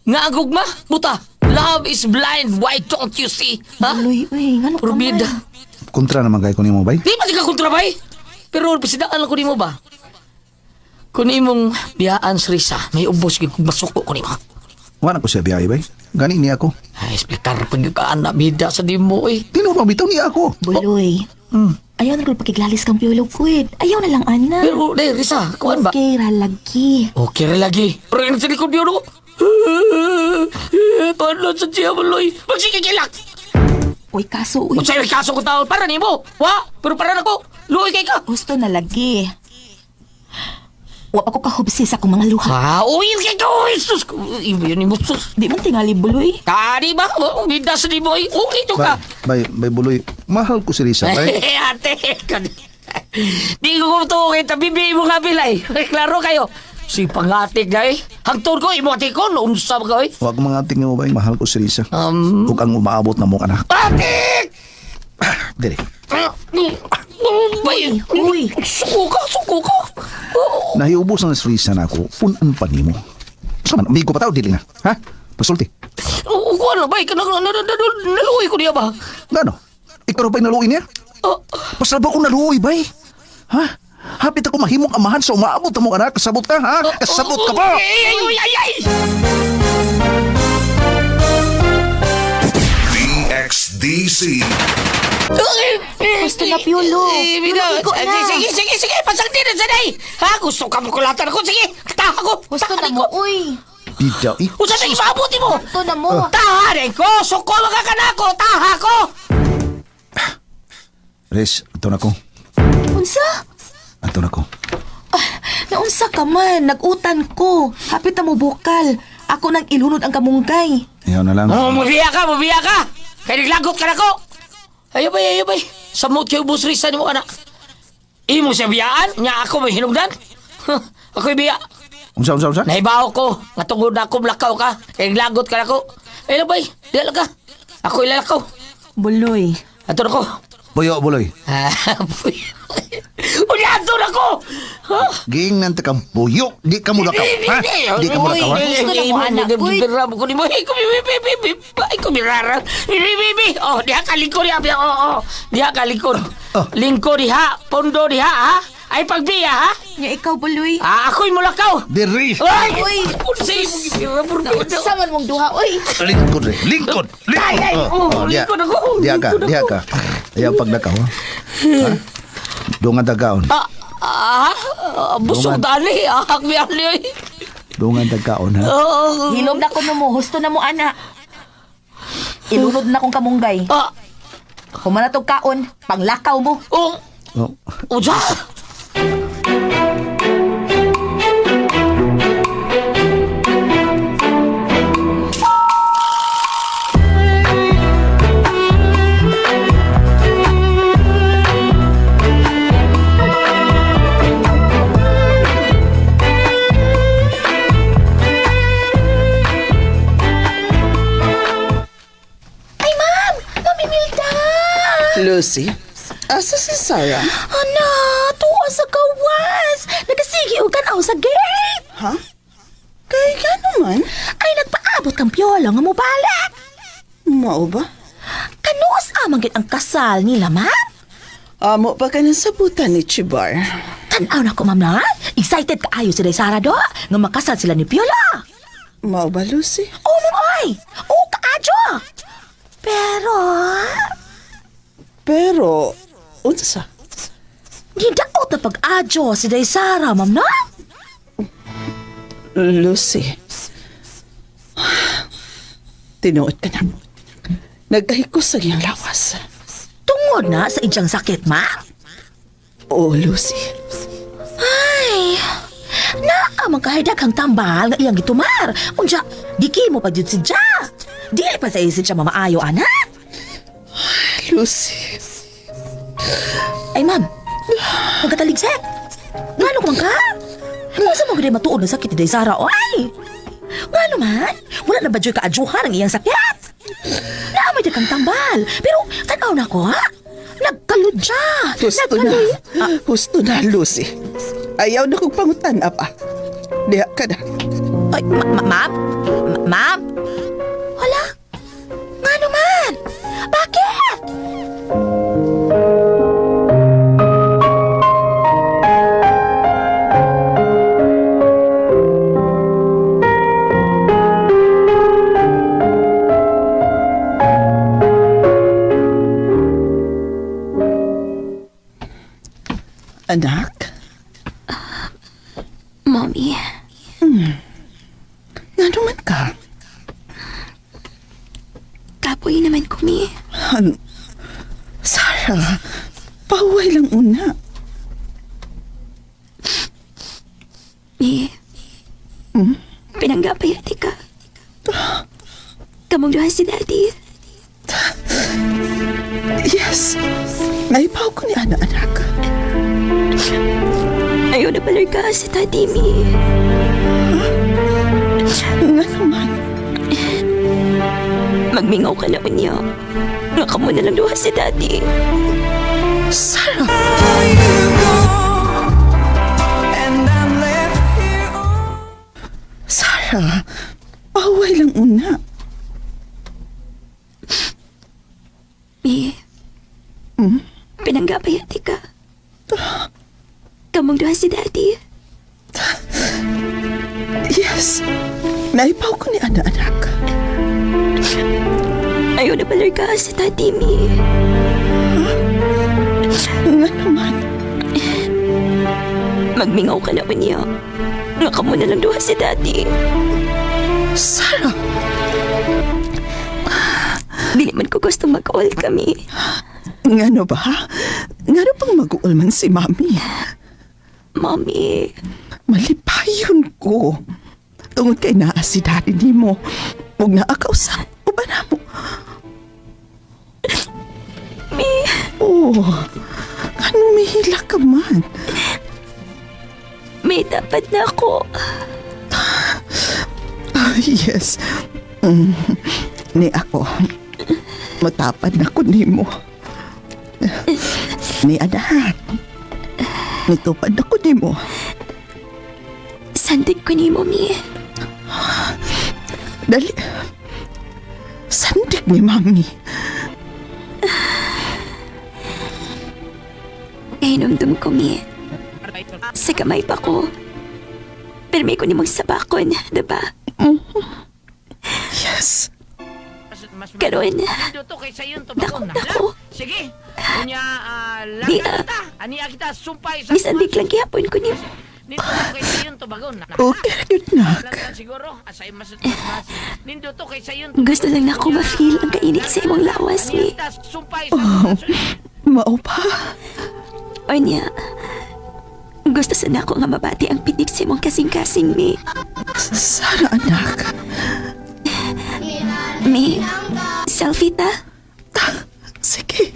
Nga ang gugma, buta. Love is blind, why don't you see? Ha? Buloy, uy, ngano ka man? Perbida. Kontra naman kay ko nimo bay. Di ba di ka kontrabay? Pero pasidaan lang ko nimo ba? Kung imong biyaan sa Risa, may ubos gyud kung masuko ko nimo. Wala ko siya biyahe bay. Gani niya ako. Ay, explicar pag yung kaanak, bida sa dimo eh. Tinuod man bitaw niya ako. Buloy. Ayaw na ko pakiglalis kang Piolo, kuid. Ayaw na lang, ana. Pero, dahil, Risa, kuan ba? Okay ra lagi. Okay ra lagi. Pero yung sa likod yun, oh. Paano sa siya, Buloy? Magsigigilak! Uy, kaso, uy. Kung sa'yo kaso ko taon, para nimo. Wa, pero para nako. Luoy kay ka. Gusto na lagi. Wa pa ko kahubsi sa akong mga luha. Ah, uy, kay ka. Uy, sus. Iba yun nimo, sus. Di man tingali, Buloy. Tadi ba? Oh, Bida sa nimo, eh. Okay to ka. Bay, bay, bay buloy. Mahal ko si Risa bay. Eh, ate. Di ko to kita bibi mo nga bilay. Eh, klaro kayo. Si pangatik na eh. Hangtod ko, imo ate ko. Unsa ba ka eh? Wag mga ating mo bay, mahal ko si Risa. Ug ang umaabot na mong anak. Atik! Dili. Bay, Uy. Suko ka, suko ka. Oh. Nahiubos na si Risa na ako. Punan pa nimo. Sa man, amigo pa tao dili na. Ha? Pasulti. Oo, kuwan lang, bay. Kanang, naluoy ko niya ba? Ngano? Ikaw ra ba'y naluoy niya? Oh, Pasal ba akong naluoy bay? Ha? Hapit ako mahimong amahan sa umaabot na mong anak. Kasabot ka, ha? Kasabot ka pa! Ay, ay, ay, ay, ay! DXDC. Gusto na, Piolo. Eh, Piolo, igo na. Sige, sige, sige. Pasalti na sanay. Ha? Gusto ka mo kulatan ako. Sige, taha ko. Gusto na mo, uy. Bida, eh. Usa na imabuti mo. Gusto na mo. Taha rin ko. Suko mga kanako. Taha ko. Riz, ato na ko. Unsa? Ato na ko. Naunsa ka man, nag-utan ko. Hapit na mo bukal. Ako nang ilunod ang kamunggay. Ayaw na lang. Oh, mubiya ka, mubiya ka. Kaya naglagot ka na ko. Ayaw bay, ayaw bay. Samot kayo ubos risa ni mo anak. Imo siya biyaan, nya ako may hinugdan. Huh, ako'y biya. Unsa, unsa, unsa? Nahibaw ko, nga tungod na ako, blakaw ka. Kaya naglagot ka na ko. Ayaw bay, di lang ka. Ako ilalakaw. Buloy. Ato na ko. Buyo, buloy. Ah, buyo. Unya, ato na ko! Ha? Giingnan ta kang buyo. Di ka mo lakaw, ha? Di ka mo lakaw, ha? Gusto na mo, anak. Uy. Uy. ko ni mo. Ay, kumi, ay, kumirara. Bibi, bibi. Oh, diha ka lingkod diha. Oh, oh. Diha ka lingkod. Oh. Lingkod diha. Pondo diha, ha? Ay, pagbiya, ha? Nya ikaw, Buloy. Ah, ako'y mulakaw. Diri. Ay! Uy. Unsay imong gipira, burbuda. Naunsa man mong duha, uy. Lingkod, re. Lingkod. Lingkod. Ay, ay, oh, diha. lingkod ako. Diha ka, Lingkod diha ako. ka. Ayaw paglakaw, ha? Ha? Dungan tagaon. Ah, ah, ah, busog Dungan. dali. Ah, akmi ali, oy. Dungan tagaon, ha? Oo. Hilom na ko mo, husto na mo, ana. Ilunod na kong kamunggay. Ah, Humana tog kaon, panglakaw mo. oh, Oh. unsa? Ay, ma'am! Ma'am Imelda! Lucy, asa si Sarah? Ana, tuwa sa gawas! Nagasigi og tan-aw sa gate! Ha? Kay gano man? Ay, nagpaabot kang Piolo nga mobalik! Mao ba? Kanuos amang gid ang kasal nila, ma'am? Amo pa ka ng sabutan ni Chibar. Tanaw na ko, ma'am na. Excited kaayo sila Sara do. Nga makasal sila ni Piolo. Mao ba, Lucy? Oo, ma'am, oy. Oo, kaadyo. Pero, Pero, unsa? gidaot na pag-adyo si Day Sara, ma'am na. Lucy. Tinuod ka na. Nagkahikos sa iyang lawas. Tungod na sa idyang sakit, ma. Oo, Lucy. Ay, naa man kahay daghang tambal nga iyang gitumar. Unsa, di mo pa jud si Ja. Dili pa sa isip siya mamaayo, ana. Lucy. Ay, ma'am. Magkataligsik. Ngano man ka? Unsa mo gud matuod na sakit ni Day Sara, oy? Ngano man? Wala na ba jud kaadyohan ang iyang sakit? Naa may daghang tambal. Pero tanaw na ko, ha? Nagkalud siya. Husto na. Husto na, Lucy. Ayaw na kong pangutan, apa. Diha ka na. Ay, ma'am? Ma'am? Wala. Ngano man? Bakit? Anak, Mommy, ngano man ka? kapoy naman ko, Mi. An Sarah, paway lang una. Mi, pinanggapayati ka. Kamong duha si Daddy. Yes, naipaw ko ni Ana, anak. Ayaw na pala ka si Daddy, Mi. Ngano man? Magmingaw ka na unya. Nga kamo na lang duha si Daddy. Sarah! Sarah, paway lang una. Mi, pinanggapayati ka. Kamong duha si Daddy. Yes, naipaw ko ni Ana, anak. Ayaw na pala ka si Daddy, Mi. Ngano man? Magmingaw ka na unya. Nga kamo na lang duha si Daddy. Sarah! Dili man ko gusto mag-all kami. Ngano ba? Ngano pang mag-uol man si Mami? Mommy, Malipayon ko. Tungod kay naa si Daddy nimo. Huwag naa ka usap. Uban na mo. Mi, Oh, ano mihila ka man? may dapat na ako. Ah, yes. Ni ako. Matapad na ko nimo. Ni anak. Nitupad na ko nimo. Sandig ko ni Mommy. Dali. Sandik ni Mami. Kahinumdum ko, Mi. Sa kamay pa ko. Pero may ko ni sabakon, diba? Yes. Karon, Nindot kay sayon dako tubagon na ko. Sige. Unya Di, langga ta. Aniya kita sumpay sa Misandig lang gihapon ko ni Nindot kay sayon tubagon. Okay, good nak. Langga siguro asay mas mas. Nindot kay sayon. Gusto lang na ako ma-feel ang kainit sa imong lawas, Mi. Aniya kita sumpay sa Oh, mao pa. Onya, gusto sana ako nga mabati ang pitik sa imong kasing-kasing, Mi. Sara, anak. Mi, selfie ta? Sige.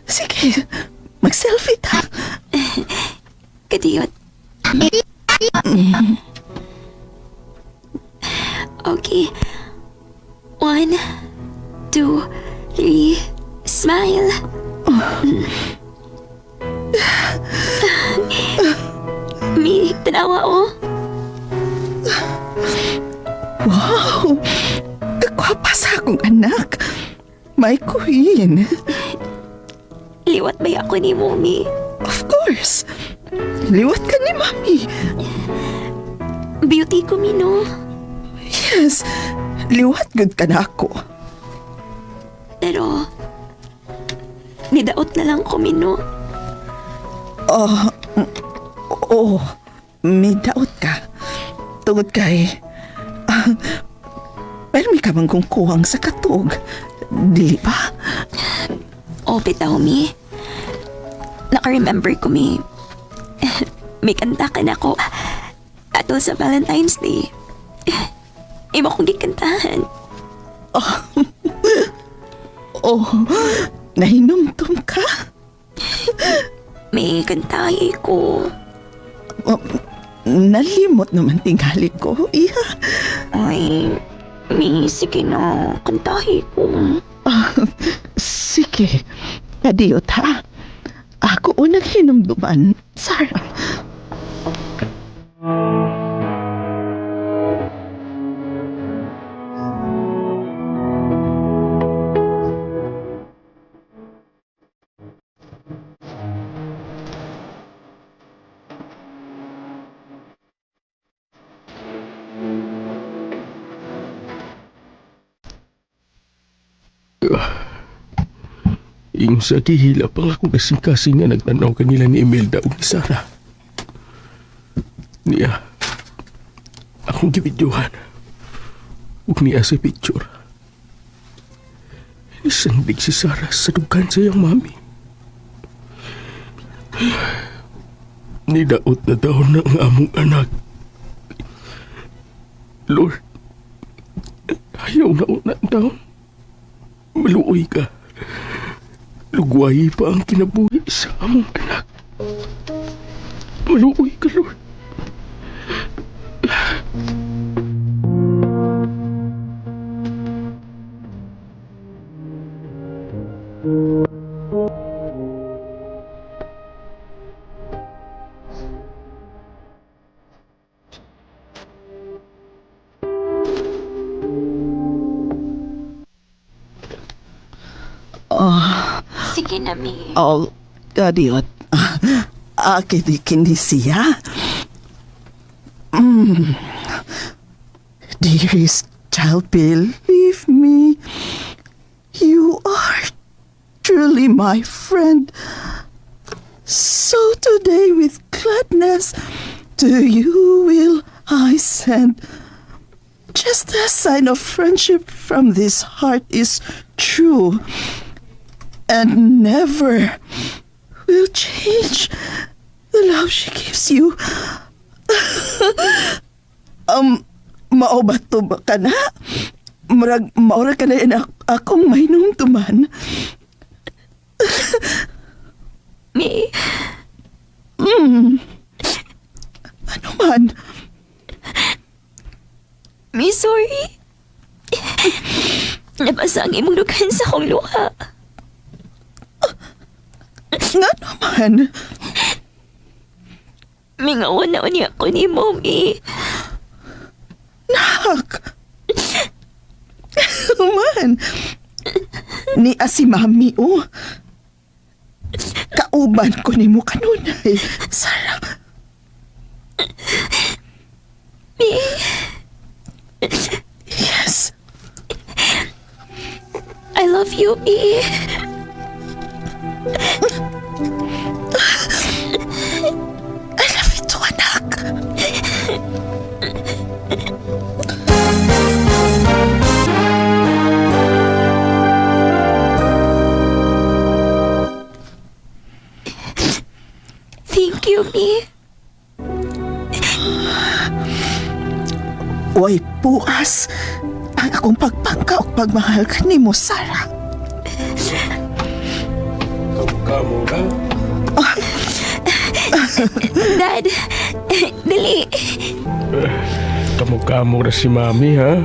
Sige. Mag-selfie ta. Kadiyot. Okay. 1, 2, 3, smile. Mi, tanawa oh. Wow! Kakwapa sa akong anak. My queen. Liwat ba ako ni Mommy? Of course. Liwat ka ni Mami. Beauty ko, mi, no? Yes. Liwat gud ka na ako. Pero, nidaot na lang ko, mi, no? Oh, oo. May daot ka. Tungod kay... Pero may ka man kung kuwang sa katog. Dili ba? O, bitaw, mi. Naka-remember ko, mi. May kanta ka na ko. Atol sa Valentine's Day. Imo kong gikantahan. Oh, nahinumtum ka? May kantahi ko. Oh, nalimot naman tingali ko, iha. Ay, mi, sige na. Kantahi ko. Ah, sige, adiyot ha. Ako unang hinumduman, Sarah. Yung sa gihila pa nga kung kasing-kasing nga nagtanaw kanila ni Imelda o ni Sarah. Niya, akong gibidyohan. Ug niya sa picture. Nisandig si Sarah sa dugan sa iyang mami. Nidaot na daw na ang among anak. Lord, ayaw na una daw. Maluoy ka. Lugwayi pa ang kinabuhi sa among anak. Maluoy ka, Lord. Sige na, mi. Oh, adiyot. Akin kini siya. Dearest child, believe me, you are truly my friend. So today with gladness to you will I send just a sign of friendship from this heart is true and never will change the love she gives you. Mao ba to ba ka na? Murag, maura ka na yun akong mainumduman. Mi, Ano man? mi, sorry. Nabasa ang imong dughan sa akong luha. Nga naman? Mingawan na niya ako ni Mommy. Nak! Ano man? Ni si mami, oh. Kauban ko ni mo kanunay. Sarah, Mi, yes. I love you, Mi. I love you too, anak. Thank you, Mi. Way puas ang akong pagpangka ug pagmahal kanimo, Sarah. Kamo na. Dad, dali. Kamo-kamo na si mami, ha?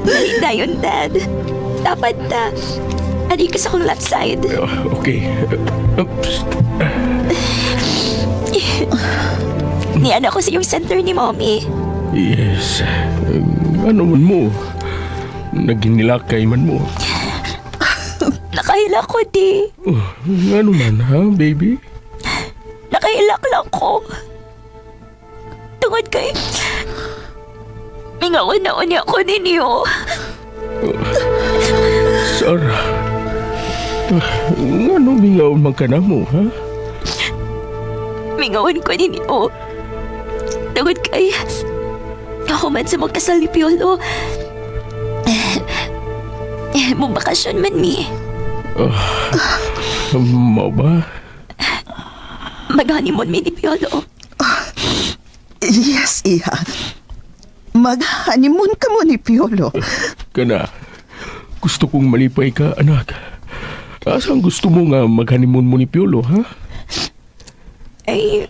Dali dayon, Dad. Dapat ta. Adi ka sa akong left side. Okay. Oops. Niyan ako sa iyong center ni Mommy. Yes. Ano man mo? Naginilakay man mo. Nakaila ko di. Oh, ngano man ha, baby? Nakailak lang ko. Tungod kay mingaw na unya ko ninyo. Sarah. Ngano mingaw man ka na mo, ha? Mingawon ko ninyo. Tungod kay ako man sa magkasal ni Piolo. Mong bakasyon man mi. Mao ba? Mag-honeymoon mi ni Piolo. Yes, iha. Mag-honeymoon ka mo ni Piolo. Kana, gusto kong malipay ka, anak. Asang gusto mo nga mag-honeymoon mo ni Piolo, ha? Ay,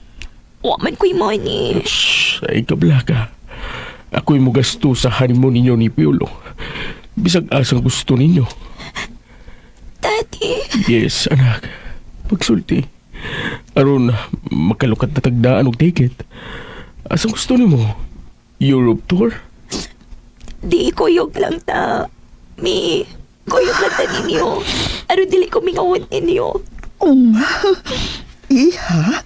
wa man ko'y money. Shh, ay kabla ka. Ako'y mugasto sa honeymoon ninyo ni Piolo. Bisag asang gusto ninyo. Daddy, Yes, anak. Pagsulti. Aron, makalukat na tagdaan og ticket. Asang gusto nimo? Europe tour? di kuyog lang ta. Mi, kuyog lang ta ninyo. Aron dili ko mingawon ninyo. Um, iha,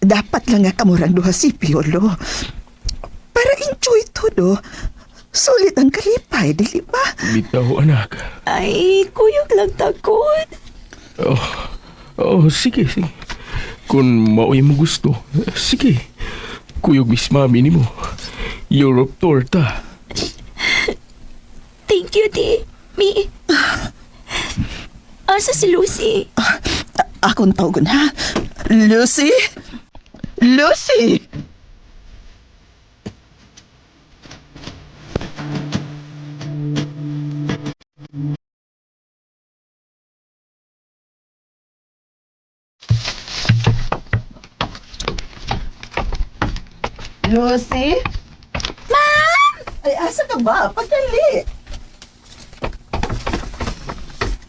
dapat lang nga kamurang duha si Piolo. Para enjoy to, do. Sulit ang kalipay, dili ba? Bitaw, anak. Ay, kuyog lang ta kun. Oh, oh, sige, sige. Kung maoy mo gusto, sige. Kuyog miss mami nimo. Europe tour ta. Thank you, di. Mi. Asa si Lucy? Akong tawagon, ha? Lucy? Lucy! Lucy? Ma'am! Ay, asa ka ba? Pagdali!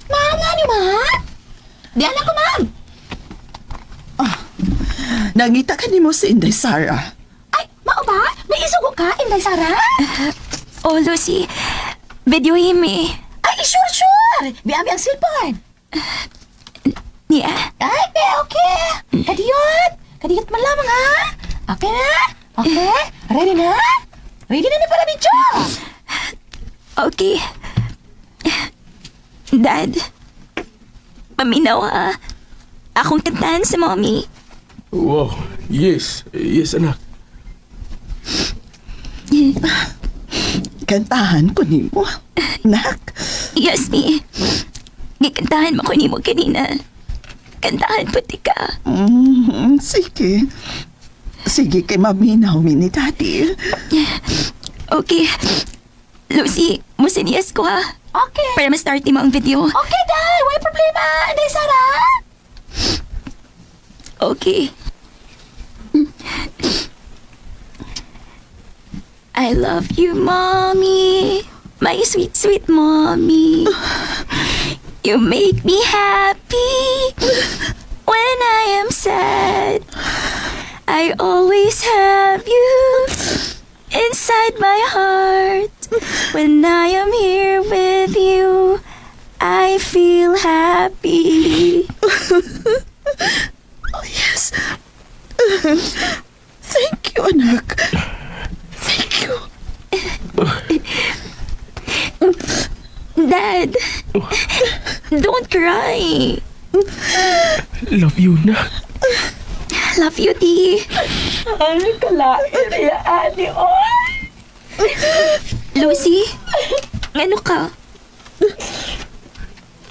Ma'am, ano ma'am? Di anak ko, ma'am. Nangita ka nimo si Inday Sara. Ay, mao ba? May isugo ka, Inday Sara? Oh, Lucy. Videohin mi. Ay, sure, sure. Biami ang cellphone. Niya. Ay, okay, okay. Kadiyot. Kadiyot man lamang, ha? Okay na? Okay? Ready na? Ready na ni para video. Okay. Dad. Paminaw ha. Akong kantahan sa mommy. Wow, yes, yes anak. Kantahan ko nimo. Nak, Yes, mi. Gikantahan mo ko nimo kanina. Kantahan puti ka. Sige. Sige kay maminaw mi ni Daddy. Okay. Lucy, musiniyas ko ha. Okay. Para ma-start mo ang video. Okay, Day. Wala problema. Inday Sara. Okay. I love you, mommy. My sweet, sweet mommy. You make me happy when I am sad. I always have you inside my heart. When I am here with you, I feel happy. Oh, yes. Thank you, anak. Thank you. Dad, don't cry. Love you, nak. Love you, Di. Ang kalain niya, ani, oy. Lucy, ano ka?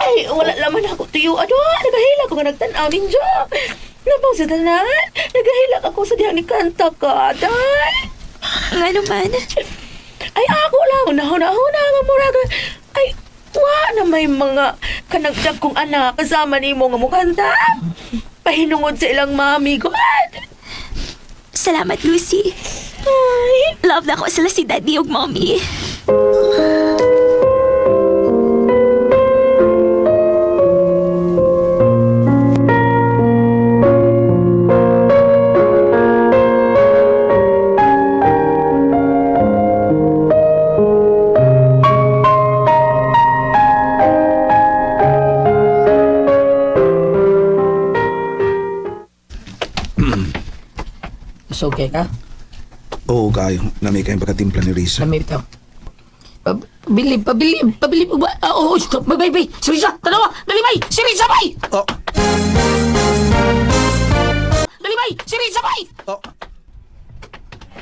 Ay, wala laman ako tuyo. Ano, nagahilak ko nga nagtan-aw ninyo. Nabaw sa tanan. Nagahilak ako sa dihang ni kanta ka, day. Ngano man? Ay, ako lang. Nahuna-huna nga murag. Ay, wa na may mga kanagdag kong anak kasama nimo nga mukanta. Pahinungod sa ilang mami. God! Salamat, Lucy. Ay, Love na ko sila si Daddy ug Mommy. Busog kay ka? Oo, kayo. Lami kayong pagkatimpla ni Risa. Lami bitaw. Pabili, pabili, pabili. Ah, oh, stop. Bay, bay, bay. Si Risa, tanawa. Dali, bay. Si Risa, bay. Oh! Dali, bay. Si Risa, bay. Oh!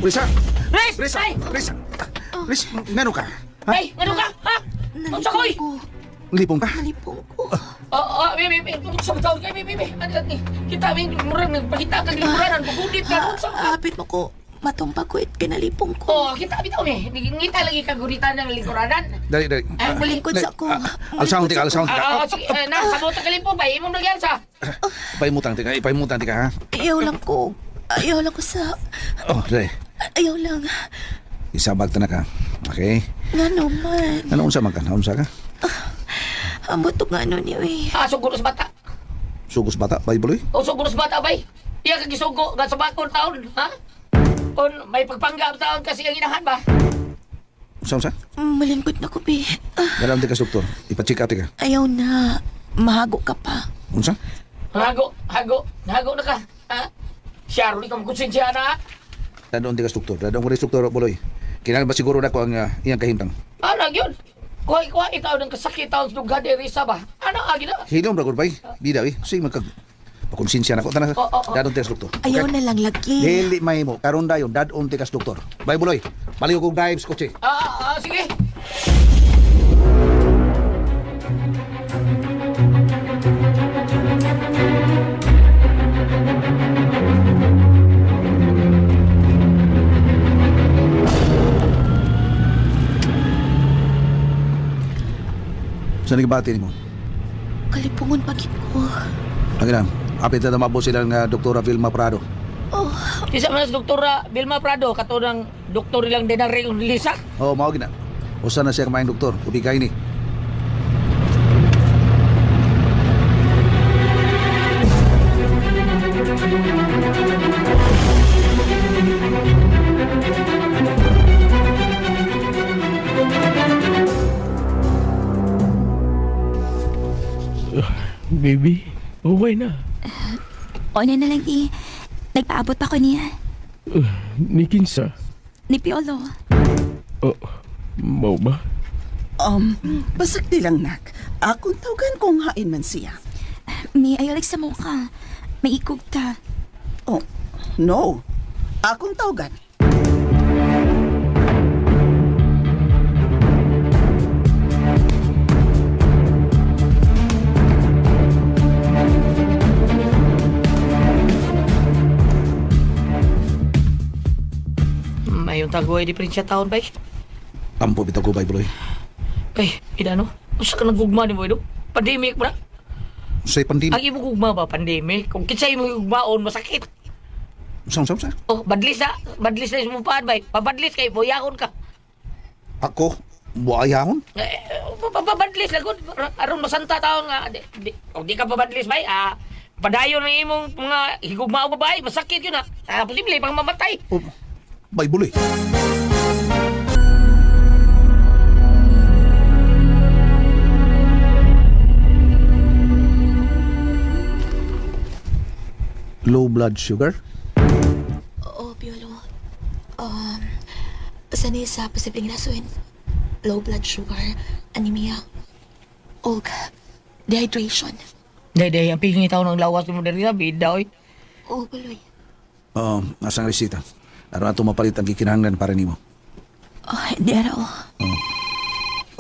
Risa! Riz! Risa! Bay! Risa! Risa, ngano ka? Ha? Bay, ano ka? Ha? Unsa koy? Ko. Lipong ka? Nalipong ko. Oh, oh, bi, bi, bi. Unsa ba tawag kay, bi, bi, bi. Ano ni? Kita mi murag nagpakita kag limburanan, bugudit ka unsa ka? Apit mo ko. Matumpag ko it kinalipong ko. Oh, kita bitaw mi. Ngita lagi kag guritan ng lingkuranan. Dali, dali. Ay, Malingkod sa ako. Alsahon tika, alsahon tika. Ah, ah, sige, eh, na sabot ka limpong bay, imong nagyan sa. Ipahimutang tika, ipahimutang tika, ha? Ayaw lang ko. Ayaw lang ko sa... Oh, dali. Ayaw lang. Isabag ta na ka. Okay? Nga naman. Ano unsa man ka? Unsa ka? Ambot to nga ano niyo eh. Ah, sugo sa bata. Sugos bata, Bible eh. O sugo sa bata bay. Iya kag gisugo nga sa bakon taon, ha? On may pagpanggap taon kasi ang inahan ba? Unsa unsa? Malingkod na ko, be. Ah, Dala tika sa doktor. Ipa-check up tika. ayaw na. Mahago ka pa. Unsa? Hago, hago, hago na ka. Ha? Siya ron ikaw konsensya na. Dadon tika sa doktor. Dadon ko rin sa doktor, Buloy. Kinahanglan ba siguro na ko ang iyang kahimtang? Ano yun? Kuha, kuha, ikaw ng kasakit taon sa dugha de Risa ba? Ano, agi na? Hilom ra gud bay. Di daw eh. Sige magkag pakonsensya na ko tanan. Oo, oo. Dadon tika sa doktor. Okay? Ayaw na lang lagi. Dili mahimo karon dayon dadon tika sa doktor. Bay Buloy. Baliw kog drive sa kotse. Ah, ah, ah, sige. Sa nagibati nimo? Kalipungon pagit ko. Ang ina, apit na mabot sila nga Doktora Vilma Prado. Oh, Isa man sa Doktora Vilma Prado, kato ng doktor nilang Denare Lisa. Oh, mao gina. Usa na siya kamaing doktor, ubigay ni. Baby, okay na. Ona na lang di. Nagpaabot pa ko niya. Ni Kinsa. Ni Piolo. Oh, mau ba? Pasakti lang, nak. Akong tawagan kung hain man siya. Mi, ayaw lang sa mukha. May ikog ta. Oh, no. Akong tawagan. Mayong tagoy di Prinsya taon, bay. Ampo bitaw ko bay Buloy. Ay, idano? Usa ka nagugma ni mo, ido? Pandemic ba na? Unsay pandemic? Ang imong gugma ba, pandemic? Kung kinsa imong gugmaon, masakit. Unsa unsa unsa? Oh, badlis na. Badlis na imong paan, bay. Pabadlis kay, buyakon ka. Ako buayahon? Eh, pabadlis lang gud. Aron masanta taon nga. Di, di, kung di ka pabadlis, bay, ah, padayon ang imong mga higugmao babae, masakit yun, ah. Ah, posible pang mamatay. Oh, bay Buloy. Low blood sugar? Oo, Piolo. Sanay sa posibleng lasuin. Low blood sugar, anemia, og dehydration. Day, day, ang pingi taon ng lawas mo diri sa bida, oy. Oo, Buloy. Oo, nasa ang resita. Aron ato mapalit ang gikinahanglan para nimo. Oh, di araw.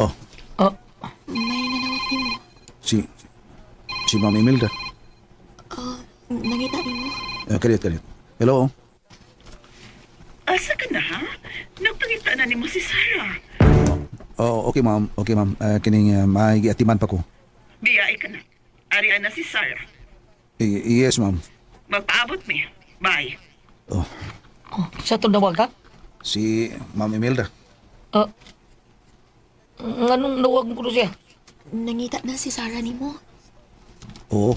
Oh, Oh, May nanawag nimo. si si Ma'am Imelda. Oh, nangita nimo. Kalit, kalit. Hello? Asa ka na, ha? Nagpangita na nimo si Sarah. Oh, okay ma'am. Okay ma'am. Kining may giatiman pa ko. Biyai ka na. Arian na si Sarah. Yes ma'am. Magpaabot mi. Bye. Oh, oh sa itong nawag ka? si Ma'am Imelda. Ah, anong nawag mo ko siya? Nangita na si Sarah nimo. Oo.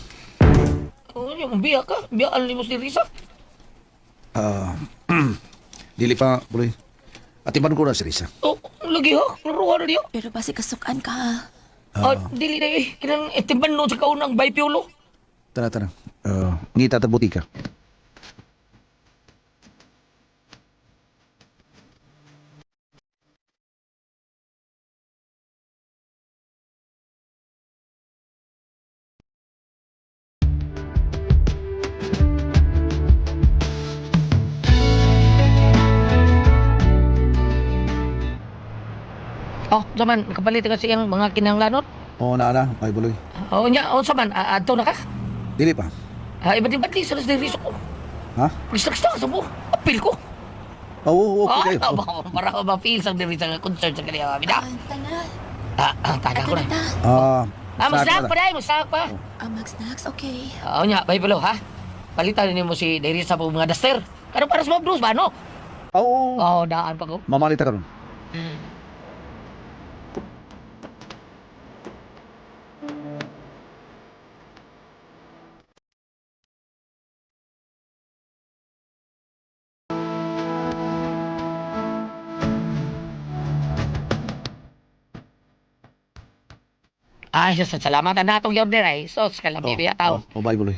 Oh, yung biya ka. Biyaan ni mo si Risa. Ah, dili pa, buloy. Atiman ko na si Risa. Oh, lagi ha. Laruan na niya. Pero basi kasukan ka ha. Ah, dili na eh. Kinang itiman no sa kaunang bay Piolo. Tara, tara. Ngita ta butika. Oh, zaman kapalit ka sa iyang mga kinahanglanon. Oo, na na, ay buloy. Oh, nya, oh, saman, adto na ka. Dili pa. Ah, iba't iba't sa diri ko. Ha? Gusto sa mo. Apil ko. Oo, okay kayo. Ah, baka para ma-feel sa diri sa concert sa kaniya. Bida. Tana. Ah, taga ko na. Ta. Ah, Ah, mag-snack pa dai, mag-snack pa. Ah, mag-snacks, okay. Oo nya, bay palo ha. Palitan nimo si diri sa mga duster. Kano para sa mga blues ba no? Oo. Oh, daan pa ko. Mamalita ka ron. Ay, sus, salamat na natong order ay. Sos, kalami biya tao. Oh, bye buloy.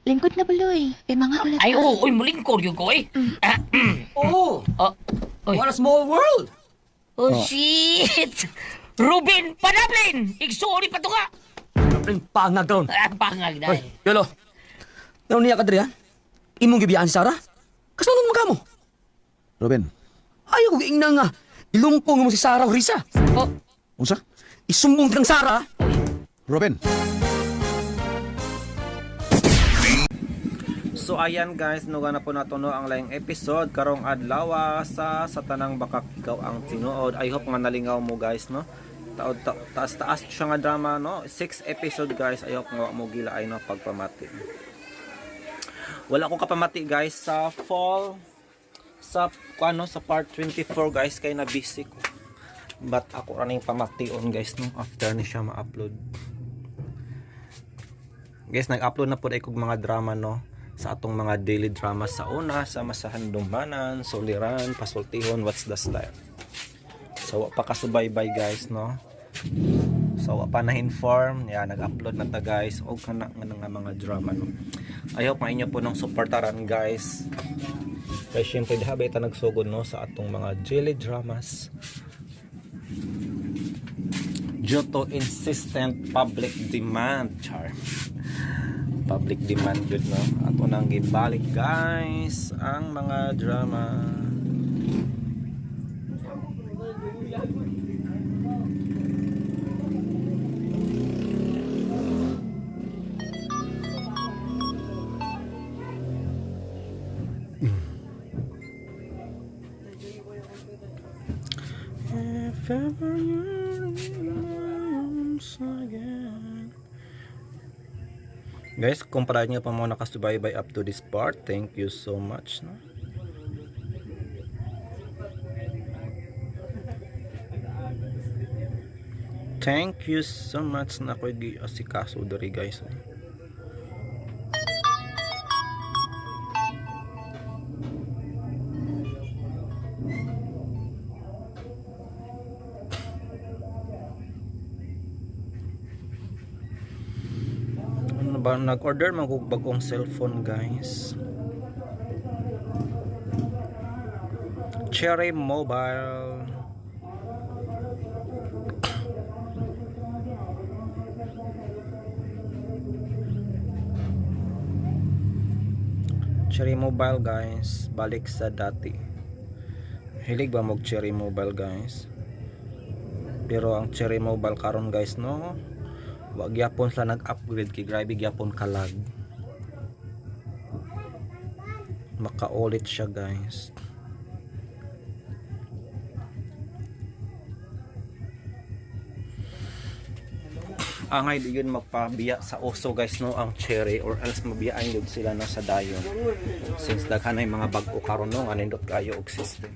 Lingkod na buloy. Kay mga ulat. Ay, oo, uy, mulingkod yun ko eh. Oh, Oh, oy. what a small world! Oh, shit! Ruben Panablin! Igsuon ni patunga! Ang pangag karon. Ah, pangag na. Oy, Yolo. Naon niya ka diri ha? Imong gibiyaan si Sarah? Kasunod mo kamo. Ruben, Ayaw ko giingna nga. Ilumpong mo si Sarah o Risa. Oh, unsa? Isumbong kang Sarah. Ruben. So ayan guys, nuga na po nato no ang laing episode karong adlaw sa sa tanang bakak ikaw ang tinuod. I hope nga nalingaw mo guys no. Taod ta, taas taas siya nga drama no. 6 episode guys. I hope nga wa mo gilaay no pagpamati. Wala ko kapamati guys sa fall sa ano sa part 24 guys kay na busy ko. But ako ra ning pamation guys no after ni siya ma-upload. Guys, nag-upload na po ay kog mga drama no sa atong mga daily drama sa una sa Masahandumanan, Soliran, Pasultihon, What's the Style. So wa pa kasubaybay guys no. So wa pa na-inform, yeah, nag-upload na ta guys og kana nga nga mga drama no. I hope nga inyo po nang suportaran guys. Kaya syempre diha ba ita nagsugod no sa atong mga daily dramas due to insistent public demand char public demand yun no ato nang gibalik guys ang mga drama. If ever you're in my arms again. Guys, kung para nyo pa mo nakasubaybay up to this part, thank you so much. No? Thank you so much na ako'y giasikaso diri guys. Ano ba nag-order man kog bagong cellphone guys. Cherry Mobile. Cherry Mobile guys, balik sa dati. Hilig ba mo Cherry Mobile guys? Pero ang Cherry Mobile karon guys no, wag gyapon sila nag-upgrade kay grabe gyapon kalag. Makaulit siya guys. Angay di yun magpabiya sa uso guys no ang cherry or else mabiyaan yun sila no sa dayon since daghan ay mga bag-o karon no nga nindot kayo og system.